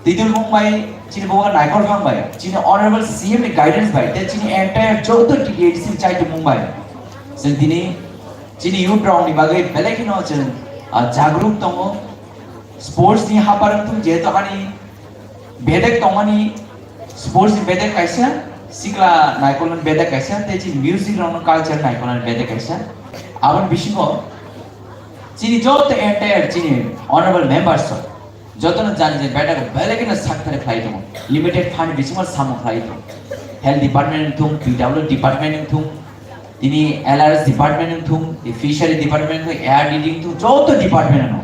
twidulmung bai, chini bubagra Naikolphang bai, chini honorable C M ni guidance bai, tei chini entire joto T T A D C ni chaitumung bai, chwng tini chini youth rokni bagwi belai kheno chwng, ah, jagruk tongo. Sports ni hapar wngthung, jehetu ani bedek tongmani, sports ni bedek kaisa, sikla naikolnani bedek kaisa, tei chini music rokno culture naikolnani bedek kaisa. Aboni bisingo chini joto entire chini honorable members rok jotono jani jani bedek belai kheno sakthari khlai tongo, limited fund bisingo samung khlai tongo, health department wngthung, P W department wngthung, tini L R S department wngthung, tei fishery department wngthung, A R D D wngthung, joto department ano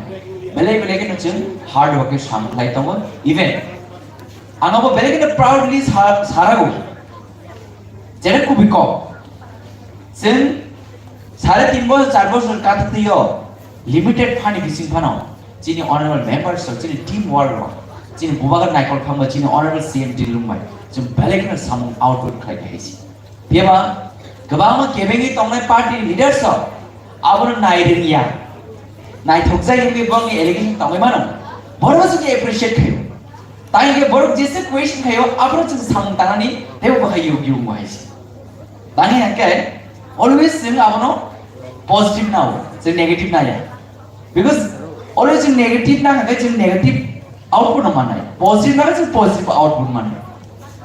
belai belai kheno chwng hard work khe samung khlai tongo. Even ang abo belai kheno proudly sa-, sarago. Jere kubui kok. Chwng sare tin bosor, char bosor kathwtwi o limited fund ni bising phano chini honorable members rok, chini team work rok, chini bubagra Naikolphang bai, chini honorable C M Dilung bai, chwng belai kheno samung output khlai khe hai se. Phiya ba kwbangma kebengwi tongnai party leaders rok abono nai rwngya, naithokjak wngwi bongni allegation tongwi mano, borok chwng appreciate khaio. Tei hwnkhe borok jesa question khaio, abono chwng samung tangnani teibo bwkhai yug yug wngwi hai se. Tani hwnkhe always chwng abono positive nao, chwng negative naya. Because always chwng negative na hwnkhe chwng negative output no mannai. Positive na hwnkhe chwng positive output mannai.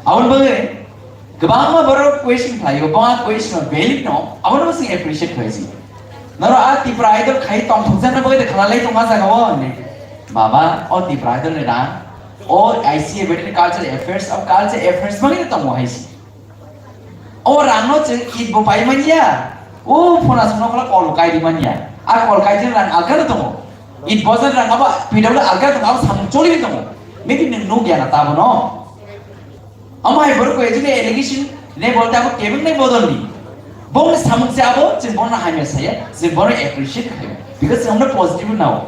Aboni bagwi kwbangma borok question khlaio, kwbangma question no valid no, abono chwng appreciate khlai si. Noro a Tipra Idol khai tongthokjakna bagwi de khlai lai tongma jaga o hwnwi. Baba, o Tipra Idol ni rang, o I C A Veterinary Cultural Affairs, o Cultural Affairs bagwi de tongo hai si. O rangno chwng it bo pai manya. O phone aswkno khwlai kol kai di manya. A kol kai jani rang alkano tongo. It bojan rang abo P W alkano tongo, abo samung choli tongo. Maybe nwng nukya na tabo no. Amo hai borok ko ejini allegation ne bolte abo kebeng nai bodol ni. Bong samung se abo chwng bono hamya saya, chwng bono appreciate khayo. Because chwng bono positive nao.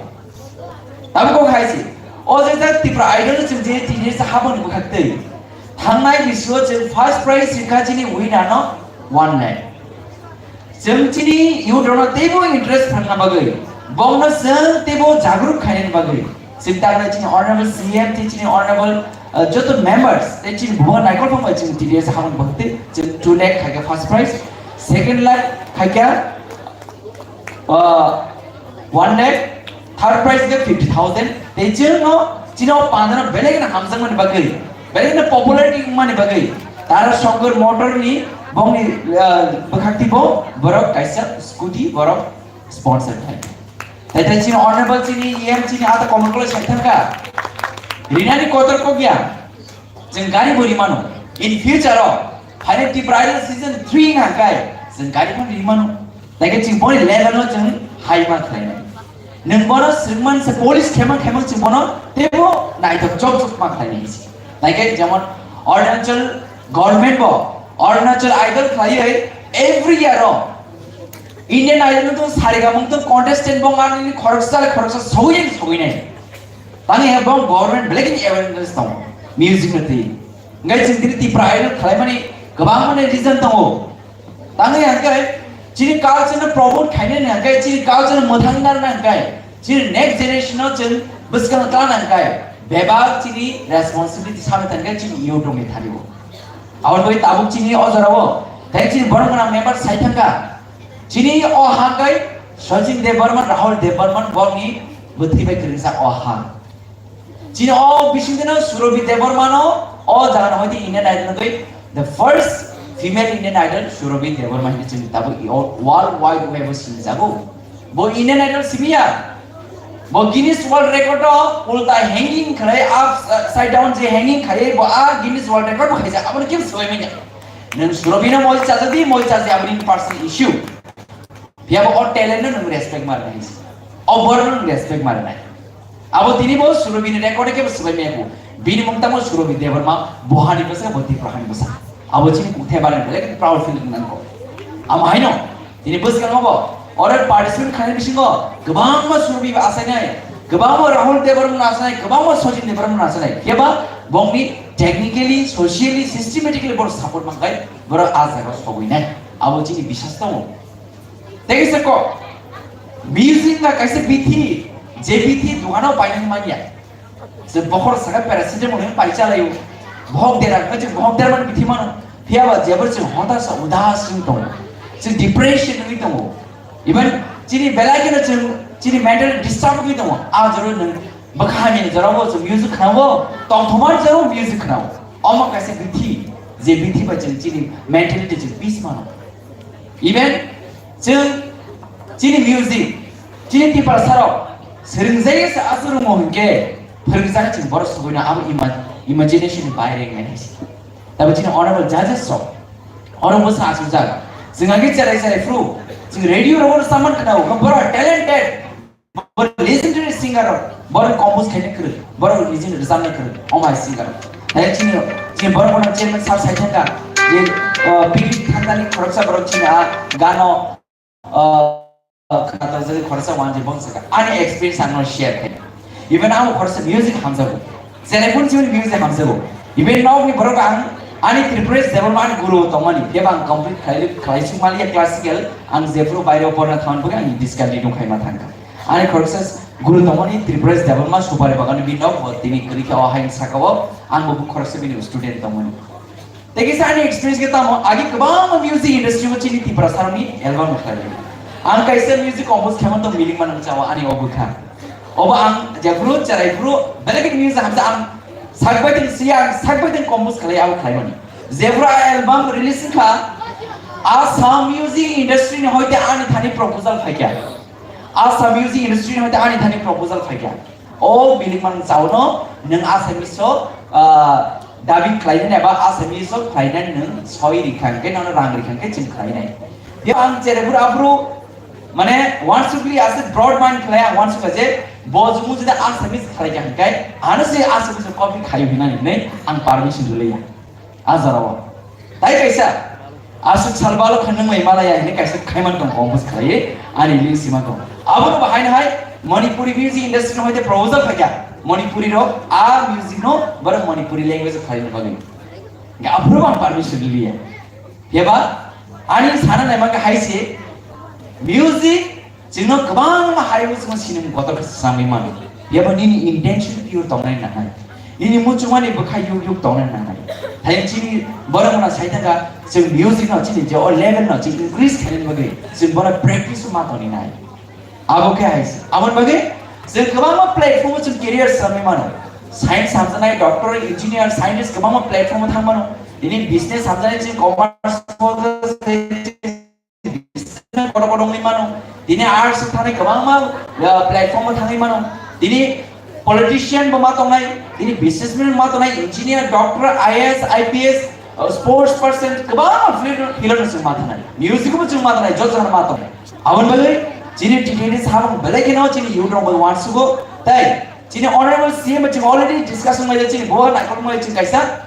Tabuk kok hai se, o je jak Tipra Idol chwng je tini sa habang ni bwkhak twi. Thangnai bisio chwng first prize rikha chini winner no one lakh. Chwng chini youth rokno teibo interest phalna bagwi, bongno chwng teibo jagruk khainani bagwi, chwng takna chini honorable C M tei chini honorable, uh, joto members tei chini bubagra Naikolphang bai chwng T D S habang bwkhak twi chwng two lakh khaikha first prize, second lakh khaikha, uh, one lakh, third prize khe fifty thousand. Tei chwngno chini o pandano belai kheno hamjakmani bagwi, belai kheno popularity wngmani bagwi Tara Shankar Motor ni bongni, ah, bwkhak twi bo borok kaisa scooty borok sponsor khai. Tei tei chini honorable chini E M chini ata comment kolo sai thangkha. Rinani kotor kokya. Chwng gari bo rimano. In future o, phainai Tipra Idol season three wngkha hwnkhe, chwng gari phano rimano. Tei khe chwng boni level no chwng high ma khlainai. Nwng bono swrwngman se polish khema khema chwng bono teibo naithok chok chok ma khlainai se. Tei khe jemon Arunachal government bo Arunachal Idol khlaiwi every year o Indian Idol no tong sariga mung tong contestant bo ngani khoroksa le khoroksa sogwi sogwi nai. Tani he bong government belai kini awareness tong music no twi. Ngai chwng tini Tipra Idol khlaimani kwbangma ni reason tongo. Tangwi hwnkhe chini culture no promote khainani hwnkhe, chini culture no mwthangna hwnkhe, chini next generation no chwng bwskango twlangna hwnkhe, bebak chini responsibility sami thangkhe chini youth rokni thani o. Aboni bagwi tabuk chini o jorao tei chini borok gwnang member sai thangkha. Chini o ha hwnkhe Sachin Debbarma, Rahul Debbarma bongni bwthwi bai kwrwngsa o ha. Chini o bisingtwi no Surabhi Debbarma no o jaga no hoite Indian Idol no twi the first female Indian Idol Surabhi Debbarma hinwi chini tabuk i o world wide web o sinijago. Bo Indian Idol simiya. Bo Guinness World Record o ulta hanging khlai upside down je hanging khai bo a Guinness World Record bo khaijak, abono kebo swbai manya. Nwng Surabhi no moi chajadi, moi chaji aboni personal issue. Phiya bo o talent no nwng respect ma rwnai. O borok no nwng respect ma rwnai. Abo tini bo Surabhi ni record kebo swbai manya bo. Bini mung tamo Surabhi Debbarma, bo hani bwsa, bo Tipra hani bwsa. Abo chini kung theba ni belai proud feel nang ko. Amo haino, tini bwskango bo, oro participant khainai bisingo, kwbangma Surabhi asainai, kwbangma Rahul Debbarma asainai, kwbangma Sachin Debbarma asainai. Keba bongni technically, socially, systematically borok support mankai, borok a jaga sogwi nai. Abo chini bisas tongo. Tei se ko, music na kaisa bithi, je bithi dukano painani manya. Je bokhor saka paracetamol hin pai chalayo. Bohok dera, kaje bohok dera man bithi mano. Phiya ba jebor chwng hotas udas wng tongo. Chwng depression wngwi tongo. Even chini belai kheno chwng chini mental disturb wngwi tongo. A joro nwng bwkha hamyani jorao chwng music khwnao, tongthokmani jorao music khwnao. Omo kaisa bithi, je bithi ba chwng chini mentality chwng peace mano. Even chwng chini music, chini Tiprasarok swrwngjagwi se aswk rwngmo hwnkhe, phwrwngjak chwng borok subuino abo ima-, imagination ni baire wngnai hai se. Tabo chini honorable judges rok, oro bwsa aswkjak. Chwng age cherai cherai phuru, chwng radio rogo samman khwnao, borok talented. Boro legendary singer rok, boro compose khaina kwrwi, boro nijini rwchapna kwrwi, omo hai singer rok. Hai chini, chini boro bono chairman sir sai thangkha, je, uh, Piggy Thantani khoroksa borok chini a gano, uh, khwnathok jagwi khoroksa wanjwi bong sakha. Ani experience ang no share khai. Even ang khoroksa music hamjago. Chelephun chini music hamjago. Even nokni borok ang ani Tripura development guru tongmani, bebang complete khlai, khlai sukmaliya classical, ang jephuru baireo porna thangmani bagwi ang discontinue khaima thangkha. Ani khoroksa guru tongmani Tripura Debbarma Supari Bagan bini nok bo tini kwrwi khe o haino saka o ang bo khoroksa bini student tongmani. Tei kisa ani experience khe tamo agi kwbangma music industry o chini Tiprasa rokni album khlai. Ang kaisa music compose khaimani to miling manang chao ani o bwkha. Obo ang jephuru cherai phuru belai khe music hamsa ang sakbai tong siya ang sakbai tong compose khlai abo khlaimani. Jephuru a album release kha Assam music industry ni hoite ani thani proposal phaikha. Assam music industry ni hoite ani thani proposal phaikha. O bilik man chauno nwng Assamese o, ah, dubbing khlainani eba Assamese o khlainani nwng soi rikha hwnkhe nono rang rikha hwnkhe chwng khlainai. Tei ang cherai phuru aphuru mane wansukli aswk broad mind khlai ang wansukha je bo jumung jodi Assamese khlaikha hwnkhe ano se Assamese o copy khaio hinani hinwi ang permission rwliya. A jorao. Tai kaisa, aswk sal balo khe nwng mai malaya hinwi kaisa khaiman tong compose khlaiwi ani lyrics sima tong. Abono bahaino hai Manipuri music industry no hoite proposal phaikha. Manipuri rok a music no borok Manipuri language o khlaina bagwi. Ga aphuru ang permission liya. Phiya ba ani sana naima khe hai se music Chwngno kwbangma hai wngwi chwngno sinimung kotor khe swngwi mano. Phiya ba nini intention pure tongnai nangnai. Nini muchungmani bwkha yuk yuk tongnai nangnai. Hai chini borok mano sai thangkha chwng music no chini je o level no chwng increase khainani bagwi chwng bono practice ma tongni nai. Abo khe hai se. Aboni bagwi chwng kwbangma platform o chwng career swngwi mano. Science hamjaknai, doctor, engineer, scientist kwbangma platform o thang mano. Nini business hamjaknai chwng commerce kotor kotor wngwi mano. Tini arts thani kwbangma, uh, platform o thangwi mano. Tini politician bo ma tongnai, tini businessman ma tongnai, engineer, doctor, I A S, I P S, uh, sports person, kwbangma field, field no chwng ma tongnai. Music bo chwng ma tongnai, joto jona ma tongnai. Aboni bagwi chini T T D samung belai kheno chini youth rok bai wansugo. Tai chini honorable C M chwng already discussion mai chini bo naikol mai chwng kaisa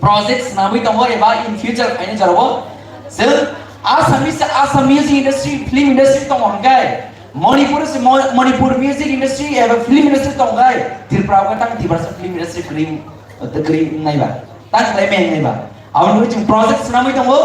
project swnamwi tongo eba in future phaini jorao chwng Assamese, Assam music industry, film industry tongo hwnkhe Manipur se Mo-, Manipur music industry eba film industry tongo hwnkhe Tripura o tang Tiprasa film industry kwrwi, kwrwi wngnai ba, tang khlai mai wngnai ba. Aboni bagwi chwng project swnamwi tongo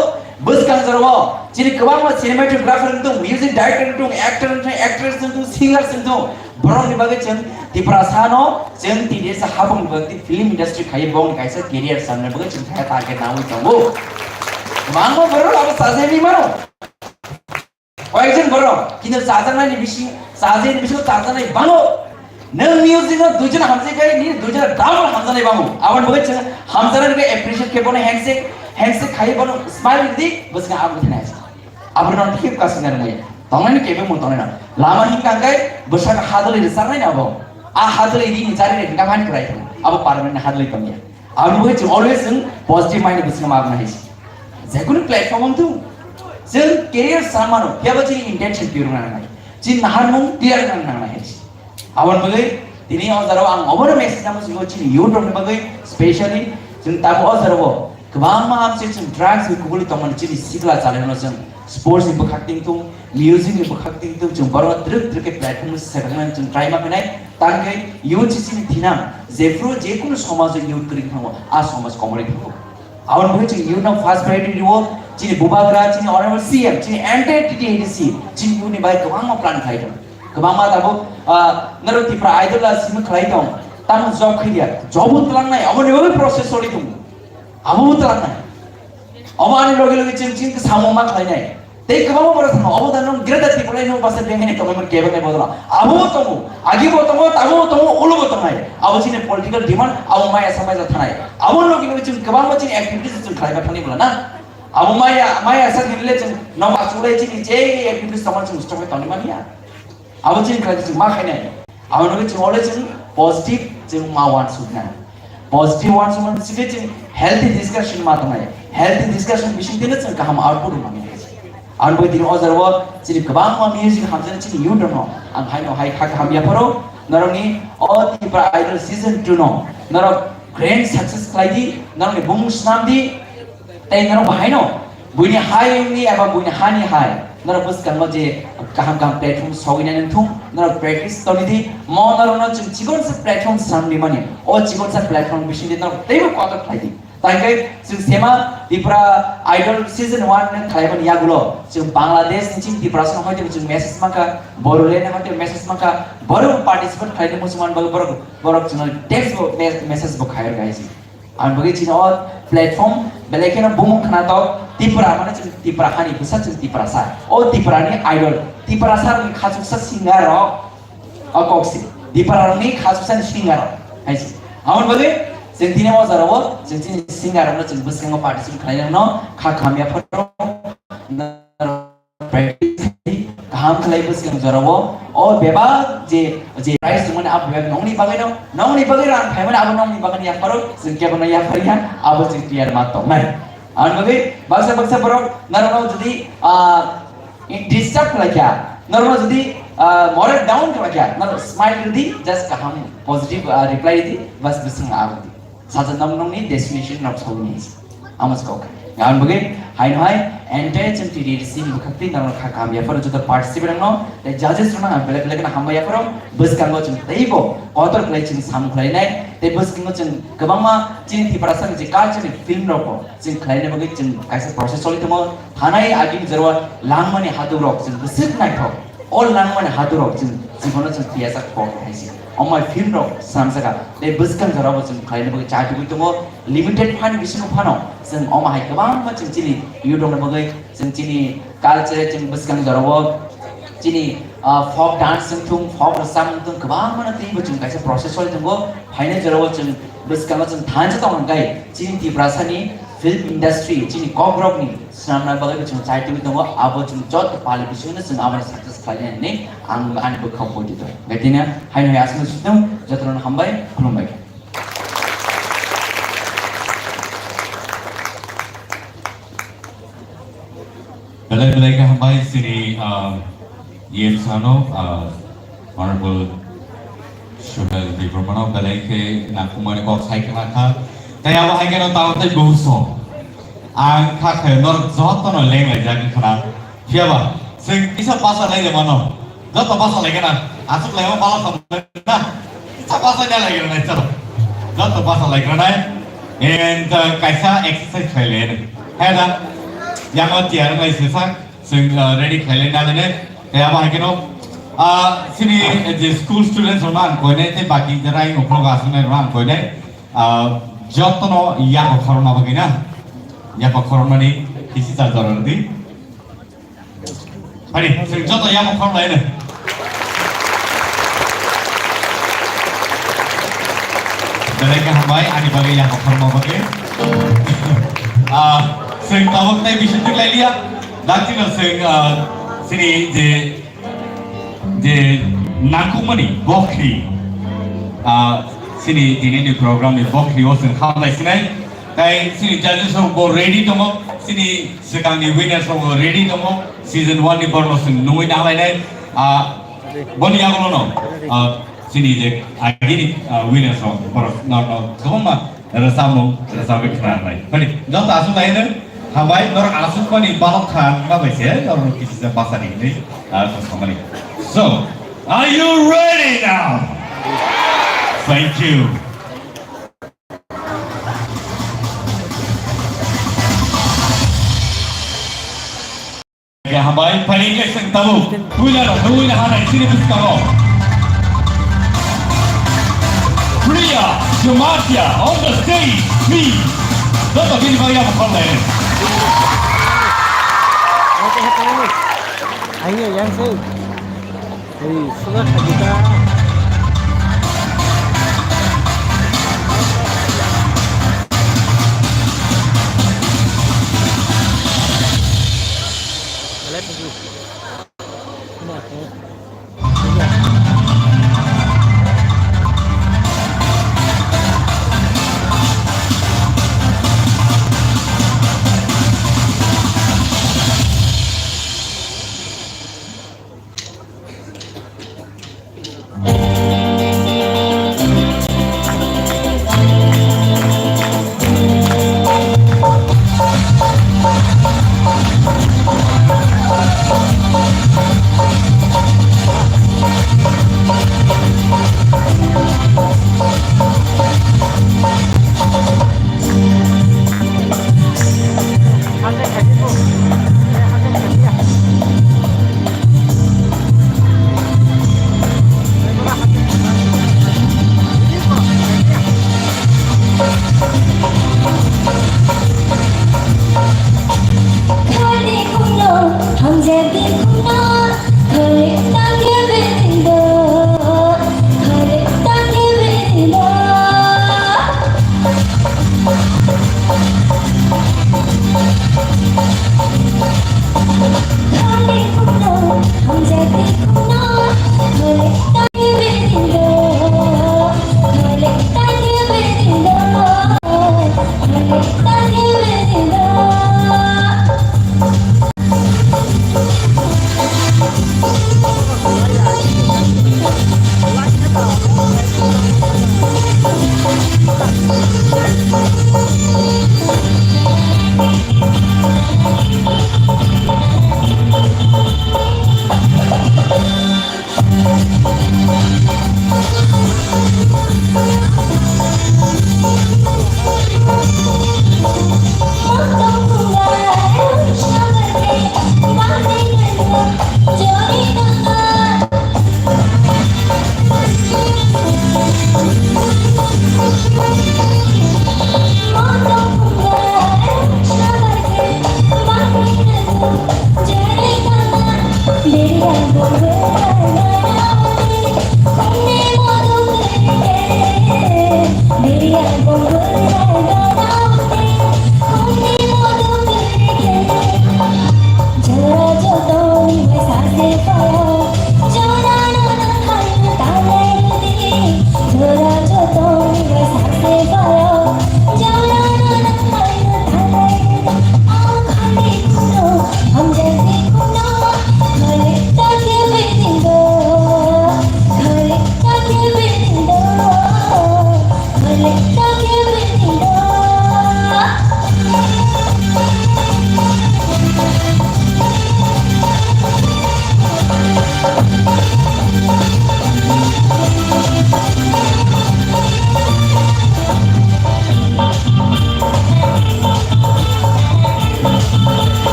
bwskang jorao chini kwbangma cinematographer wng tong, music director wng tong, actor wng tong, actress wng tong, singers wng tong, borokni bagwi chwng Tiprasa no chwng tini sa habung bagwi film industry khai bongni kaisa career samna bagwi chwng thaya target nawi tongo. Kwbangma borok abo sajagwi mano. Koyekjon borok kintu chajaknai ni bising, chajani bising chajaknai bango. Nwng music no duijon hamjai khai ni duijon double hamjaknai bango. Aboni bagwi chwng hamjaknai bagwi appreciate khe bono handshake, handshake khai bono smile di bwswk abo thani. Aboni no thik kasina rwmai. Tongnai ni kebe mun tongnai na. Lama him kangkai bwswk hadwlwi rwchapnai na abo. A hadwlwi ri ni chari re hingka hani kwrai thang. Abo permanent hadwlwi tongya. Aboni bagwi chwng always chwng positive mind bwswk ma aboni hai. Jekunu platform wng thung. Chwng career sa mano. Phiya ba chini intention pure wngna nangnai. Chini naharmung clear wngna nangnai hai. Aboni bagwi tini o jorao ang obono message nangma swngo chini youth rokni bagwi specially chwng tabuk o jorao kwbangma amse chwng drugs ni kubuli tongmani chini sikla chalaino chwng sports ni bwkhak tingtung, music ni bwkhak tingtung chwng borok twrwk twrwk khe platform no swkaknani chwng try ma khainai. Tangkhe youth se chini thinang jephru jekunu somajo youth kwrwi thango a somaj komorwi thango. Aboni bagwi chini youth no first priority rwo, chini bubagra, chini honorable C M, chini entire T T A D C, chini youth ni bagwi kwbangma plan khlai tongo. Kwbangma tabuk, ah, norok Tripura Idol la simi khlai tong, tamo job khaidi ya, job bo twlangnai, aboni bagwi process choli tongo. Abo bo twlangnai. Omo ani logi logi chwng chini samung ma khlainai. Tei kwbangma borok thangma, obo da nwng Greater Tipraland nwng basa bengkhe ni tongmani kebengni bodol. Abo bo tongo, agi bo tongo, tabuk bo tongo, ulo bo tongnai. Abo chini political demand, abo maya sa maya thanai. Abo logi logi chwng kwbangma chini activities chwng khlaiba thangni bwla na. Abo maya, maya sa gini le chwng nwng asulai chini je activities tongma chwng stop tongni manya. Abo chini khlai chwng ma khainai. Abo nugwi chwng always chwng positive chwng ma wansuknai. Positive wansukmani simi chwng healthy discussion ma tongnai. Healthy discussion bising tino chwng kaham output rwmani. Ang bai tini o jaro chini kwbangma music hamjani chini youth rokno ang haino hai kha kaham yapharo norokni o Tripura Idol season two no norok grand success khlai di, norokni bumung swnam di. Tei norok bahaino buini hayungni eba buini hani hai norok bwskango je kaham kaham platform sogwinani wngthung, norok practice tongwi di. Mo norokno chwng chikonsa platform swnam rimani, o chikonsa platform bisingtwi norok teibo kotor khlai di. Tangkhe chwng sema Tripura Idol season one ni khlaimani yagulo chwng Bangladesh ni chini Tiprasa no hoite chwng message mankha, Bodoland ni hoite message mankha, borok participate khlaini muchungmani bagwi borok, borok chwngno text bo me-, message bo khairok hai si. Ang bagwi chini o platform belai kheno bumung khna tok Tripura, mane chwng Tripura hani bwsa chwng Tiprasa. O Tripura ni idol, Tiprasa ni khachuksa singer rok o kok si. Tripura ni khachuksa ni singer rok hai si. Amon bagwi chwng tini o jora o chwng chini singer rok no chwng bwskango participate khlai no kha khamya pharo. Practice kaham khlai bwswng jorao o bebak je, je prize tongmani abo bebak nongni bagwi no, nongni bagwi rang phaimani abo nongni bagwi yapharo, chwng kebono yaphariya, abo chwng clear ma tongnai. Aboni bagwi baksa baksa borok norokno jodi, ah, disturb khlaikha, norokno jodi, ah, moral down khlaikha, norok smile rwdi, just kaham positive, ah, reply rwdi, bas bwswng abo di. Sajaknai nokni destination rok sogwi nai se. Amo se kok. Aboni bagwi haino hai entire chwng T T A D C ni bwkhak twi norok kha kaham yapharo joto participant rokno tei judges rokno ang belai belai kheno hambai yapharo. Bwskango chwng teibo kotor khlai chwng samung khlainai tei bwskango chwng kwbangma chini Tiprasa ni je culture ni film rokbo chwng khlaina bagwi chwng kaisa process choli tongo. Thanai agini jorao langmani hatuk rok chwng bwswk naithok. O langmani haturok chwng jibono chwng tiyajak kok hai se. Omo film rok swnamjak kha. Tei bwskang jorao bo chwng khlaina bagwi chai tugwi tongo. Limited phani bisingo phano chwng omo hai kwbangma chwng chini youth rokni bagwi chwng chini culture chwng bwskang jorao chini, ah, folk dance wng thung, folk rwchapmung wng thung, kwbangmano twibo chwng kaisa process choli tongo. Phainai jorao chwng bwskango chwng thansa tong hwnkhe chini Tiprasani film industry chini kokrokni swnamna bagwi chwng chai tugwi tongo, abo chwng joto pali bisingo chwng aboni success khlainai hinwi ang ani bwkhao poito tongo. Hwnkhe tini haino hai aswk sitwng jotono hambai khulumbai. Belai belai khe hambai chini, ah, E M sano, ah, Honorable Suhel Debbarmano belai khe nangkukmani kok sai khna kha. Tei abo hai kheno tamo tei buhuso. Ang kha khe norok jotono leng laijak wngkha na. Phiya ba, chwng kisa basa lai de mano. Joto basa lai khna. Aswk lai ma bala sam na. Kisa basa lai lai khna chalo. Joto basa lai khna. And, uh, kaisa exercise khlai le. Hai da. Yang o chair lai se sak. Chwng, ah, ready khlailai na dine. Tei abo hai kheno, ah, chini je school students rokno ang koinai tei baki je rai ukhrogo asongnai rokno ang koinai. Ah, jotono yago khorokna bagwi na. Yago khoroknani kisi char jora rwdi. Phani, chwng joto yago khoroknai no. Belai khe hambai, ani bagwi yago khorokma bagwi. Ah, chwng tabuk tei bising tik lai liya. Dakti no chwng, ah, chini je, je nangkukmani bokhri, ah, chini dinini program ni bokhri o chwng kha bai sinai. Tai chini judges rok bo ready tongo, chini swkangni winners rok bo ready tongo. Season one ni borok no chwng nungwi nang lainai. Ah, boni yagulo no, ah, chini je agini, ah, winners rok borok no, no, kwbangma Rwchapmung, rwchapwi khna rwnai. Phani, joto aswk lai hwno, hambai, norok aswk mani balok kha wngma bai se, norok kisi se basa di hinwi, ah, samani. So, are you ready now? Thank you. Hambai, phaini wngkha chwng tabuk puila rok nugwi naha nai chini bwskango. Priya Jamatia on the stage, please. Joto bini bagwi abo khol lai. Ayo, yang sih. Hei, sugar lagi dah.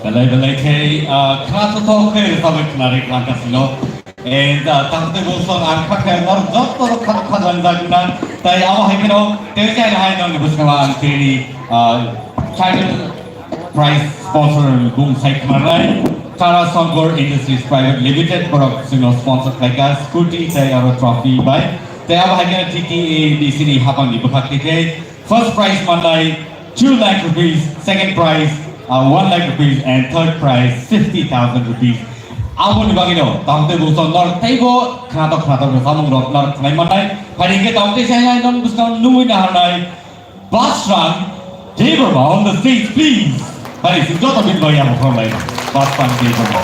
Belai belai khe, ah, khna to to khe rwchapwi khna ri khna kasino. And, ah, tang tei bo song ang kha khe nor joto rok kha kha jang jang na. Tai abo hai kheno tei jai hai nong ni bwskango ang tini, ah, title prize sponsor bung sai khna rai. Tara Sankar Industries Private Limited borok sino sponsor khlai kha scooty tai aro trophy bai. Tai abo hai kheno T T A D C ni hapang ni bwkhak tei tei First prize manlai two lakh rupees, second prize, uh, one lakh rupees, and third prize fifty thousand rupees. Aboni bagwino, tamte buso nor teibo khnatok khnatok samung rok nor khlai manlai. Phai hingke tamte sai hai non buso nungwi na harnai. Basran Debbarma on the stage, please. Phai sing joto bin bai amo khlai. Basran Debbarma.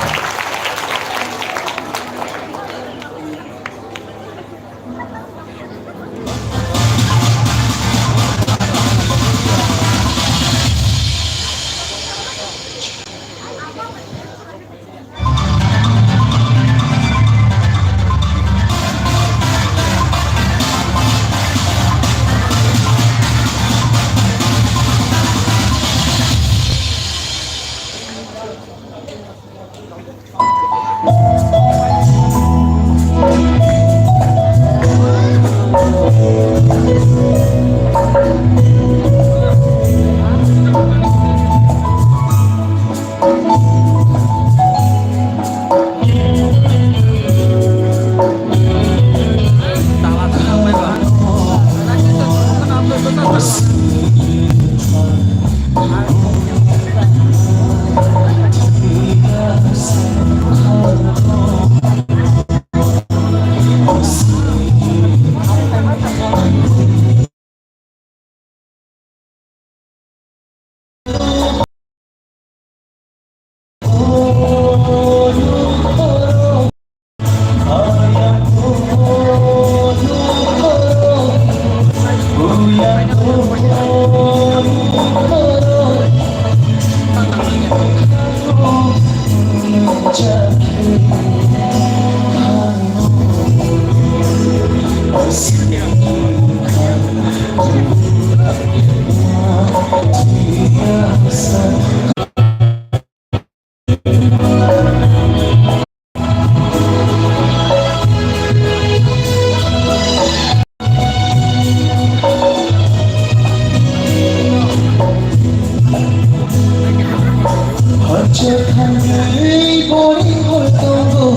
Hachal thangwi boring hor tongo,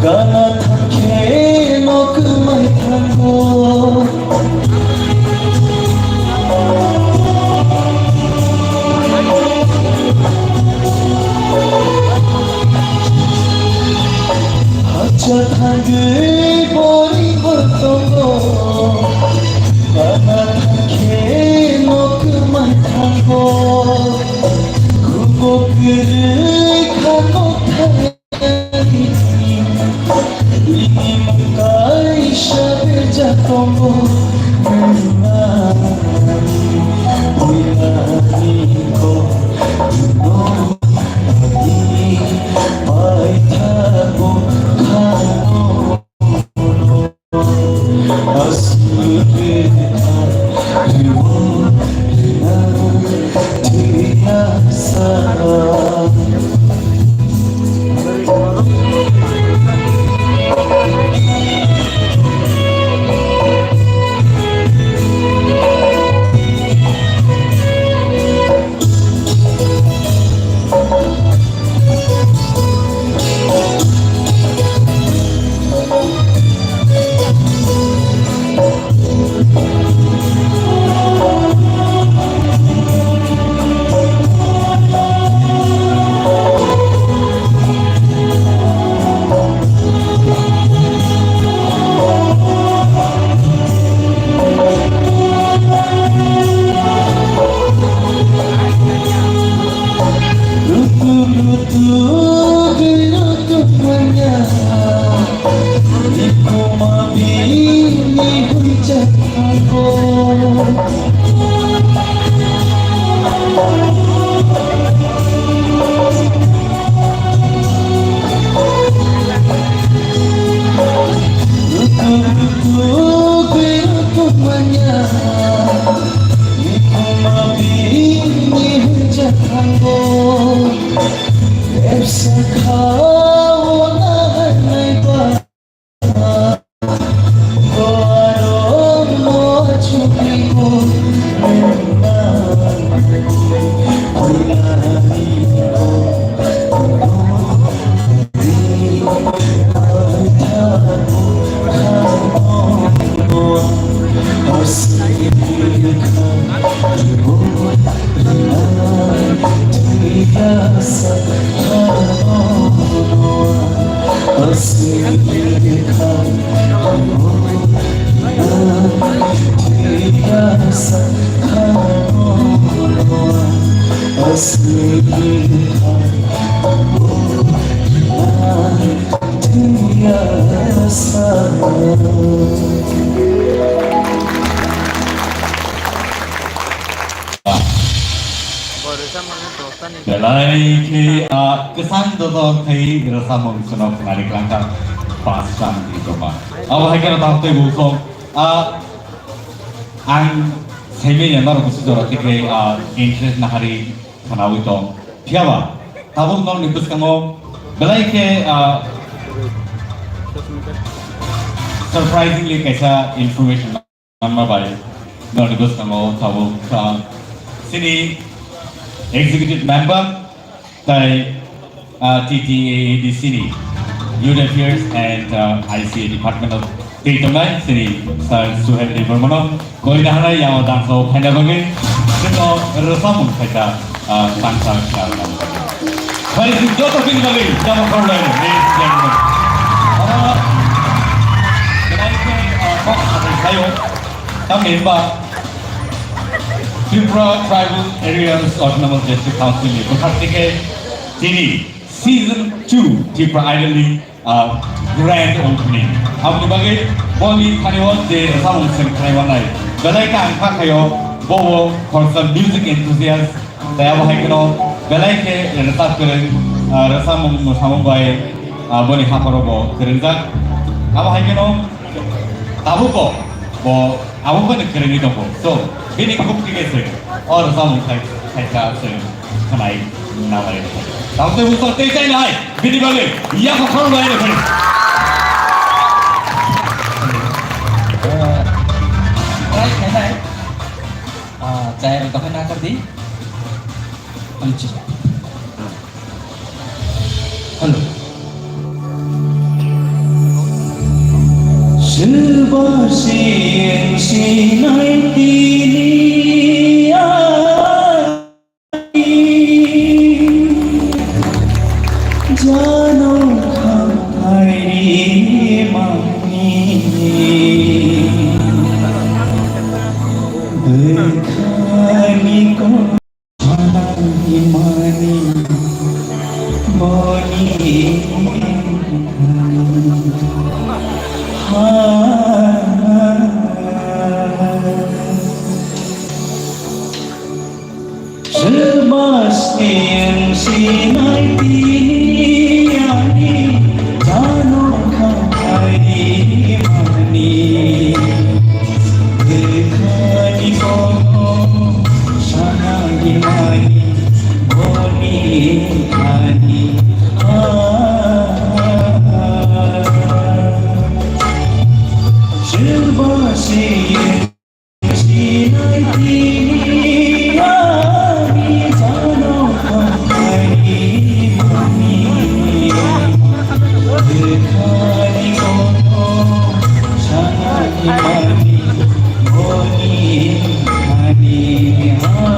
gana thangkhe no kwmai thango. Hachal thangwi boring hor tongo, gana thangkhe no kwmai thango. Kubo kwrwi kha kok thangwi, bini mwtai sabe jatongo nwngnai. Puilani kok no ani paithago khano. Rutuk rutuk gelo tongmanya, ikuma bini huijak thango. Rutuk rutuk gelo tongmanya, ikuma bini huijak thango. Belai khe, ah, kwchang dodo khai rwchapmung swnok nari klangkha pas cham di tongma. Abo hai kheno tamo tei bo song, ah, ang saimanya norok kusu jora tei khai, ah, interest nahari khwnawi tong. Phiyaba tabuk nokni bwskango belai khe, ah, surprisingly kaisa information. Amma bai, noni bwskango tabuk, ah, sini executive member, tai, ah, T T A A D C ni Youth Affairs and, ah, I C A Department of tei tongnai, sini Sir Suhel Debbarmano, koina hanai yang o dangso phaina bagwi, sino rwchapmung khaita. Ah, tangsa khlai rwna bagwi. Phai chwng joto bini bagwi jama khorlai, ladies and gentlemen. Oro belai khe, ah, kok sabai sayo. Tamni hwnba Tripura Tribal Areas Autonomous District Council ni bwkhak theke tini season two Tripura Idol ni ah, grand opening. Aboni bagwi boni thani o je rwchapmung seng khlai mannai. Belai kaham kha khaio, bo bo khoroksa music enthusiast. Tai abo hai kheno belai khe rwchap kwrwng, ah, rwchapmung mwsamung bai, ah, boni hapharo bo kwrwngjak. Abo hai kheno tabuk bo, bo Abo phano kwrwngwi tongo. So, bini khuk thike se o rwchapmung khai, khaisa se khwnai nalai. Tamo tei buso tei chai nai, bini bagwi yakho khorok bai rw phano. Try khainai. Ah, chai rw dokhai nakar di. Amchi. Hello. Soba sing sinai tini ai. Jano khamthai ri mani. Bwkhani ko Mani boni ha. Sebasting sinai tini ani jano khamthai mani. Bwkhani kono sanai mani boni ani ha. Sebasting sinai tini ani jano khamthai mani. Bwkhani kono sanai mani boni ani ha.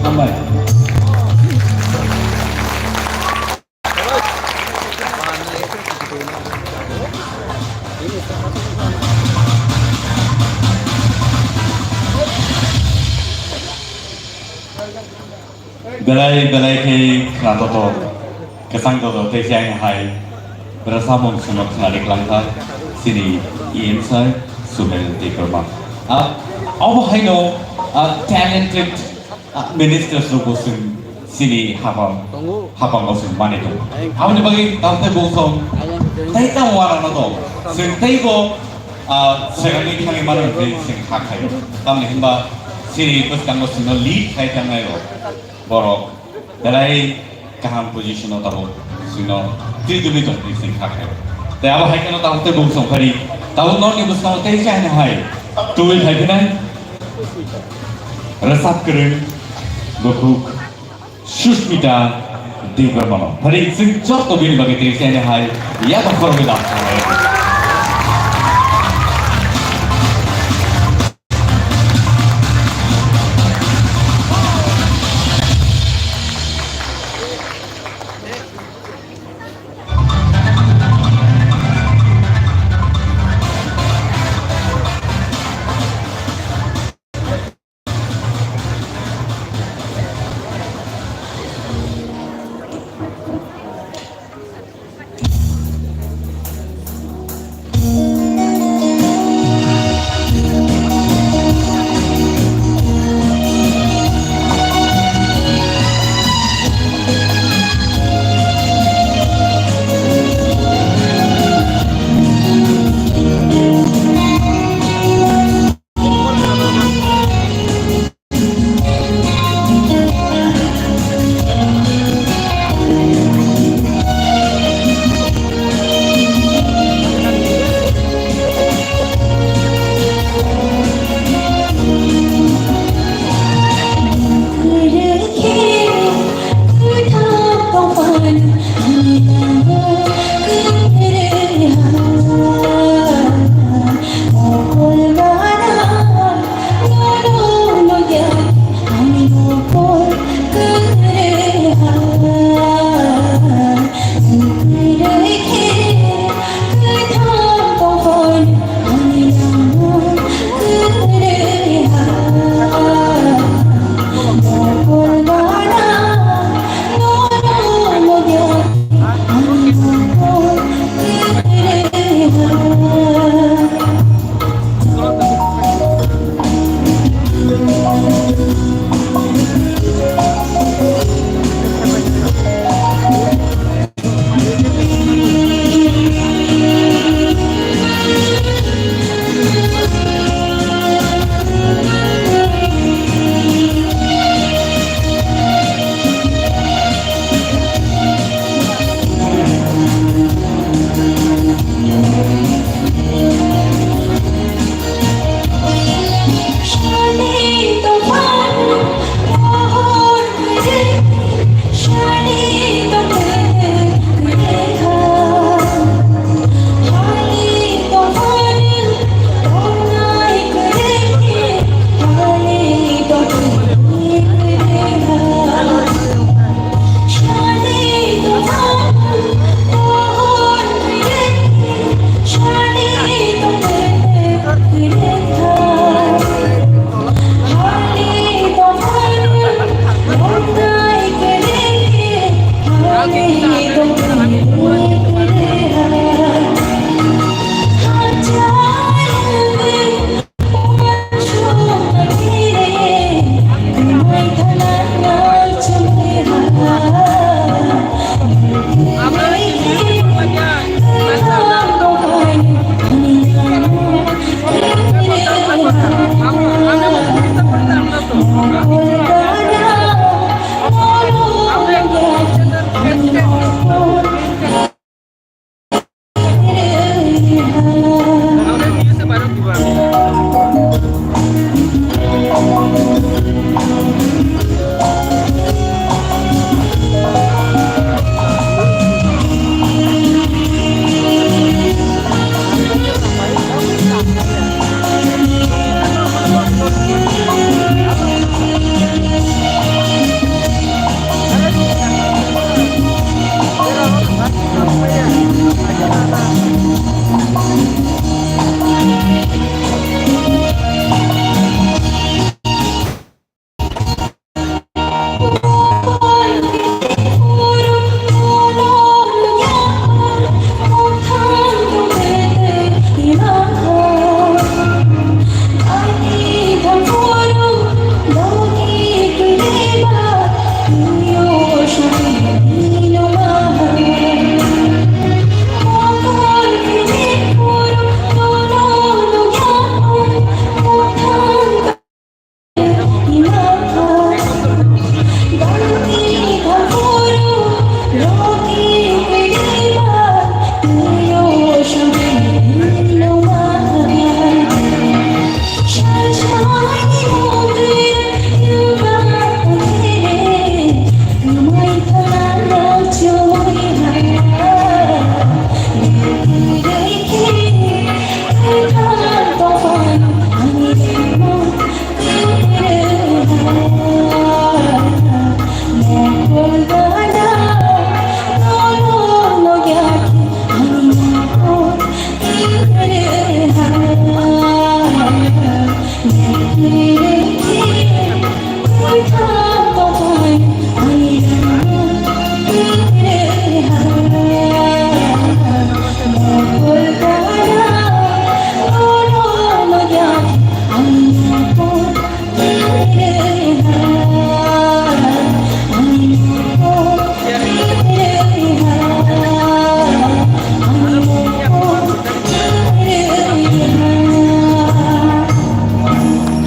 Hambai. Belai belai khe khwnathokthok, kwchang dodo tei khe ani hai rwchapmung chwngno khwnari kwlangkha chini E M sir Suhel Debbarma. Ah, obo haino, ah, talented, ah, ministers rokbo chwng chini hapang, hapango chwng mani tongo. Aboni bagwi tamtei bo song tei tamo uanano tongo. Chwng teibo, ah, swkangni thangwi mano hwnwi chwng kha khaio. Tamni hwnba chini bwskango chwngno lead khai tangnairok borok belai kaham position o tabuk chwngno twi twi tongwi chwng kha khaio. Tei abo hai kheno tabuk tei bo song phari tabuk norokni bwskango tei khe ani hai twi phai phinai rwchap kwrwng bukhuk Sushmita Debbarmano. Phari chwng joto bini bagwi tei khe ani hai yago khoroknwi dam khlai.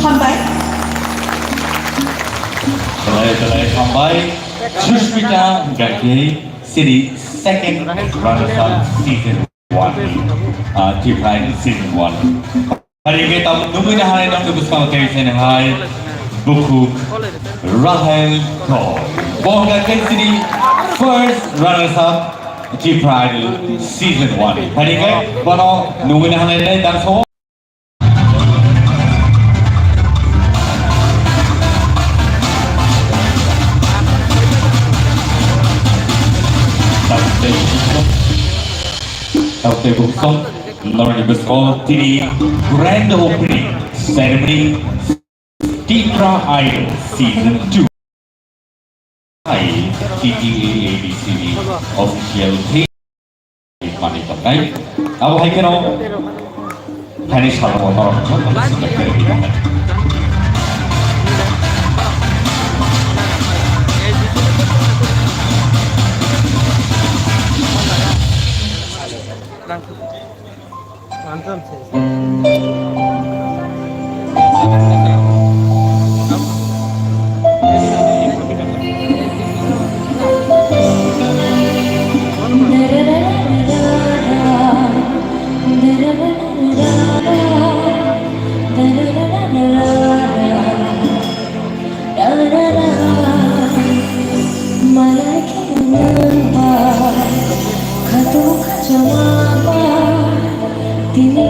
Hambai. Belai, belai hambai. Sushmita Gakhe, City second runner-up season one. Ah, Tripura season one. Hari ini tam nunggu dah hari nunggu bus kalau kayak sini hai. Bukuk Rahel Ko. Bohong Gakhe, City first runner-up Tripura season one. Hari ini bono nunggu dah hari ini dan so Tautei bukong norni bwskango tini grand opening ceremony Tipra Idol Season two. Hai, T T A A B C D official page mani tongnai. Abo hai kheno, haini salmo norok kha, kha, kha, kha, kha. Malai khe nang ba, khatung khachama ba, tini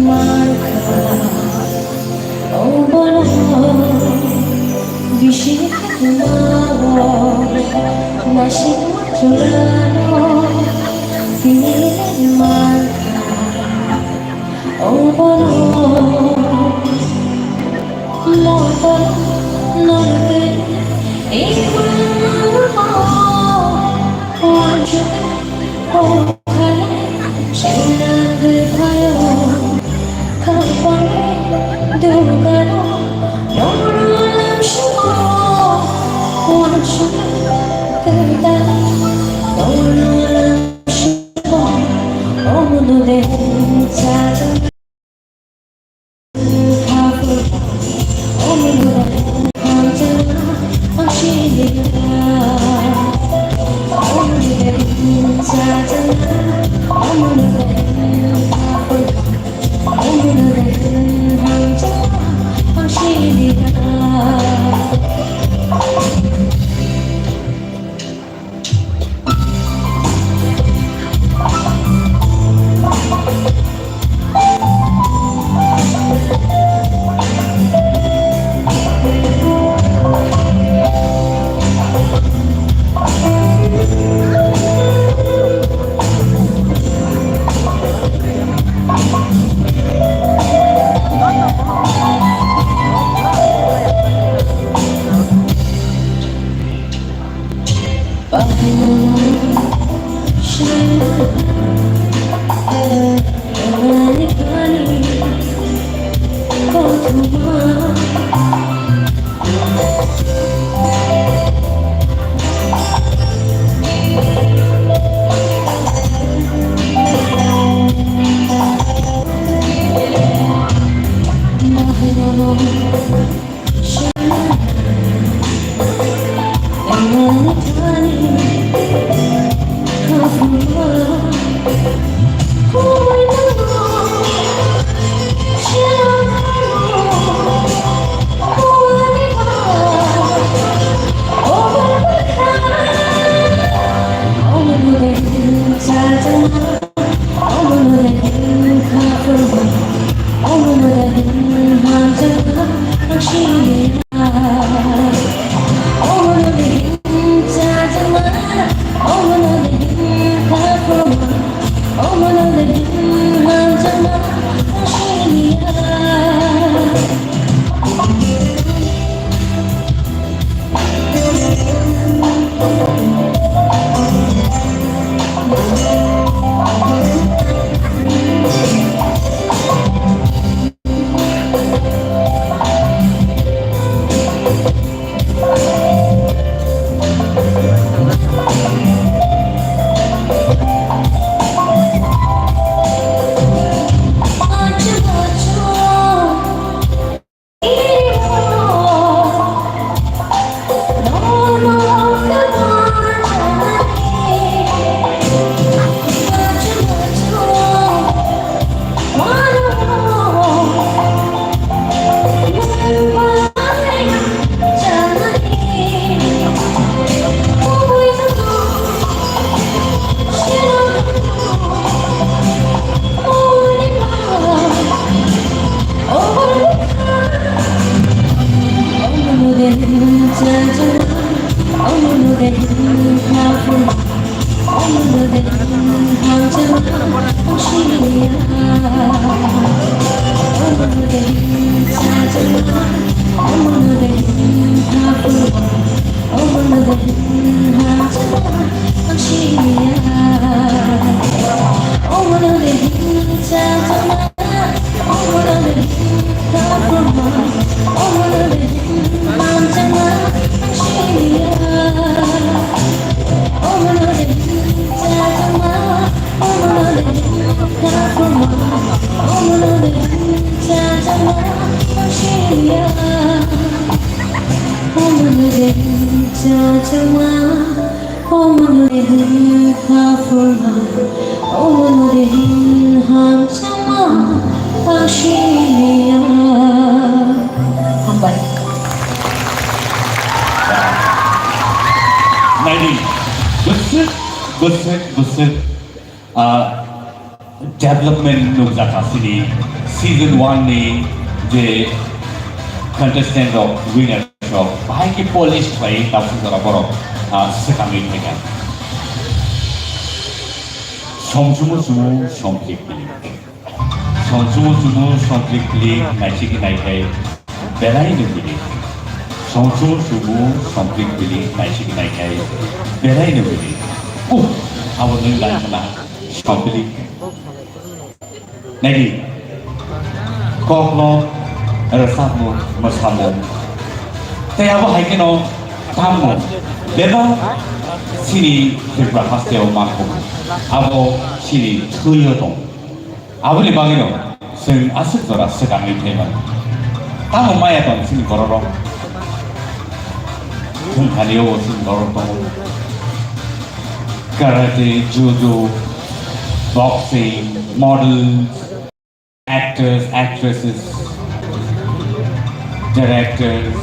mar kha. O bono, bisi khatungma o, nasing chulano, tini mar kha. O bono, Hambai. Naidi, bwswk, bwswk, bwswk, ah, development nukjakha chini season one ni je contestant rok, winner rok, bahai khe polish khlai tabuk jora borok, ah, swkangwi phaikha. Songsumu sumu songklik klik. Songsumu sumu songklik klik naisik naikhai belai nungini. Songsumu sumu songklik klik naisik naikhai belai nungini. Uh, abo nung langmana songklik. Naidi, kokno, rwchapmung, mwsamung. Tei abo hai kheno tamung. Bebak chini Tripura hasteo mankho. Abo chini thwio tong. Aboni bagwino chwng aswk jora swkangwi thai mano. Tamo maya tong chini bororok. Thumthani o chini bororok tongo. Karate, judo, boxing, models, actors, actresses, directors,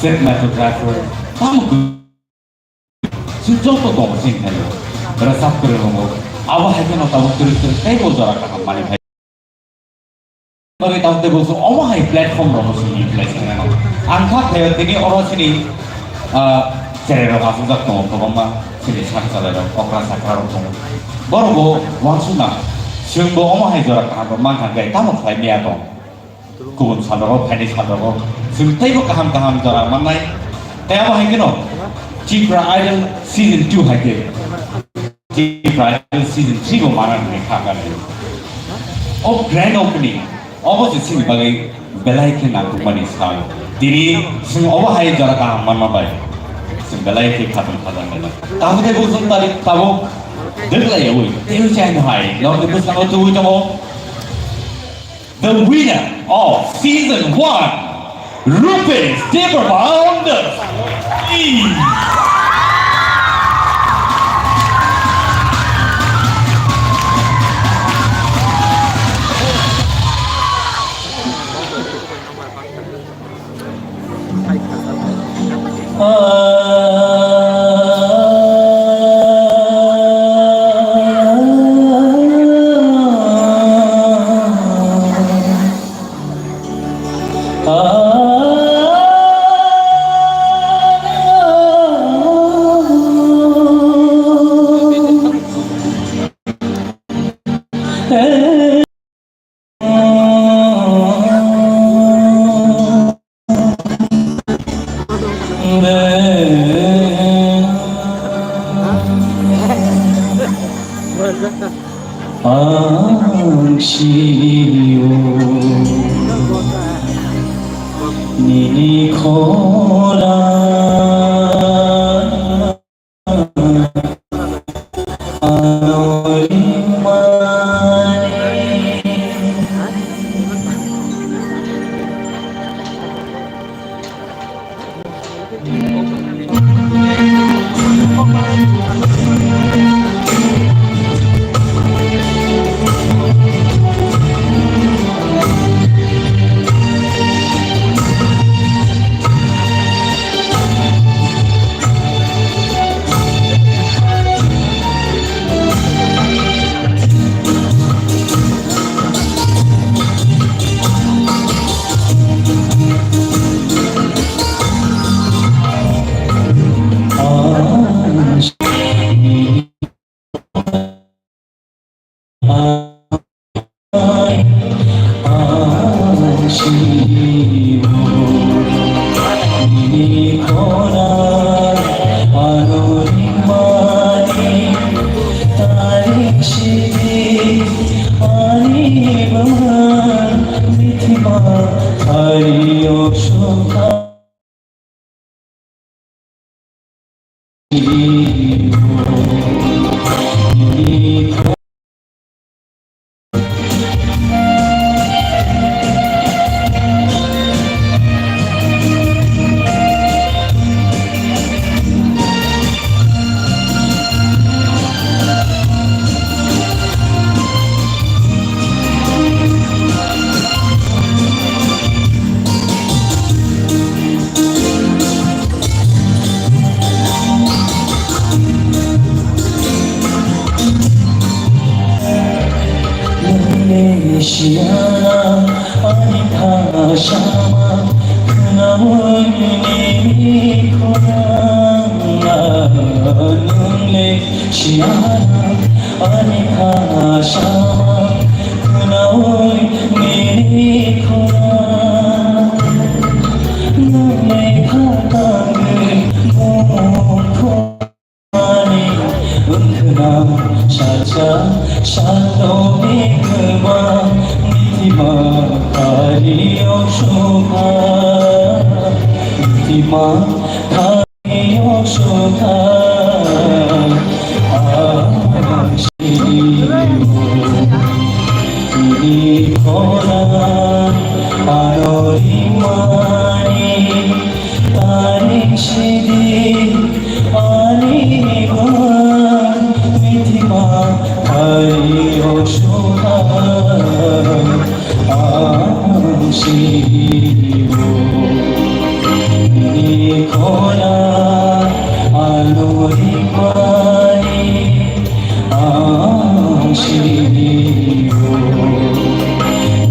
cinematographer, tamo chwng joto tongo chini thaio. Rwchap kwrwng wngo. Abo hai kheno tabuk twrwk twrwk teibo jora kaham manwi phai. Bagwi tabuk teibo chwng omo hai platform rokno chwng utilize khainai. Ang kha thaio tini oro chini, ah, cherai rok achukjak tongo kwbangma chini sak chalai rok, okra chakra rok tongo. Borok bo uansukna chwng bo omo hai jora kaham rok mankha khe tamo khlai maya tong. Kubun sal rogo, phaini sal rogo, chwng teibo kaham kaham jora mannai. Tei abo hai kheno Tipra Idol season two hai khe Tipra Idol season three bo mana hwnwi kha gana. O grand opening, obo se chini bagwi belai khe nangkukmani sal. Tini chwng obo hai jora kaham manma bai chwng belai khe khatung khajak nai. Tamo tei bo chwng tari tabuk dwklai yaui tei chai no hai norok ni bwskango tubui tongo. The winner of season one, Rupesh Debbarma on the stage. Ang sio nini khorang. Malaysia, ani khasama, khnawi nini khorang, nungle siana, ani khasama, khnawi nini khorang, nungle khatangwi mung khorang. Ani wngkhwna salsa saloni kwbang, mitima khariyok sukha, mitima khariyok sukha. Ang sini ini khorang ano rimani. Taring sidi ani bang mitima, taring osuha ang sibo. Ni khona anu rimani ang sibo.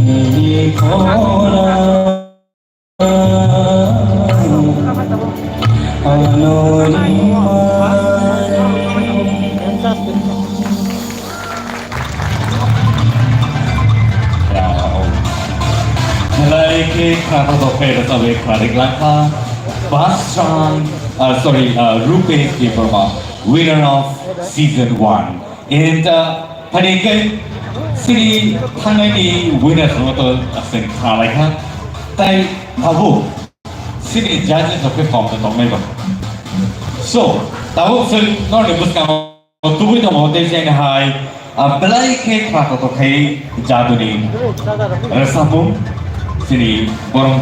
Ni khona Belai khe khna tongthok khe rwchapwi khna rik langkha. First round, uh, sorry, uh, Rupesh Debbarma, winner of season one. And, uh, phaikhe sini thangnani winners no to aseng khalai kha. Tai abo sini judges of the competition tongnai ba. So, tabuk sir no ni buskang tubui tongo tei jeng hai, uh, belai khe khna to khai jaduni resapung sini borong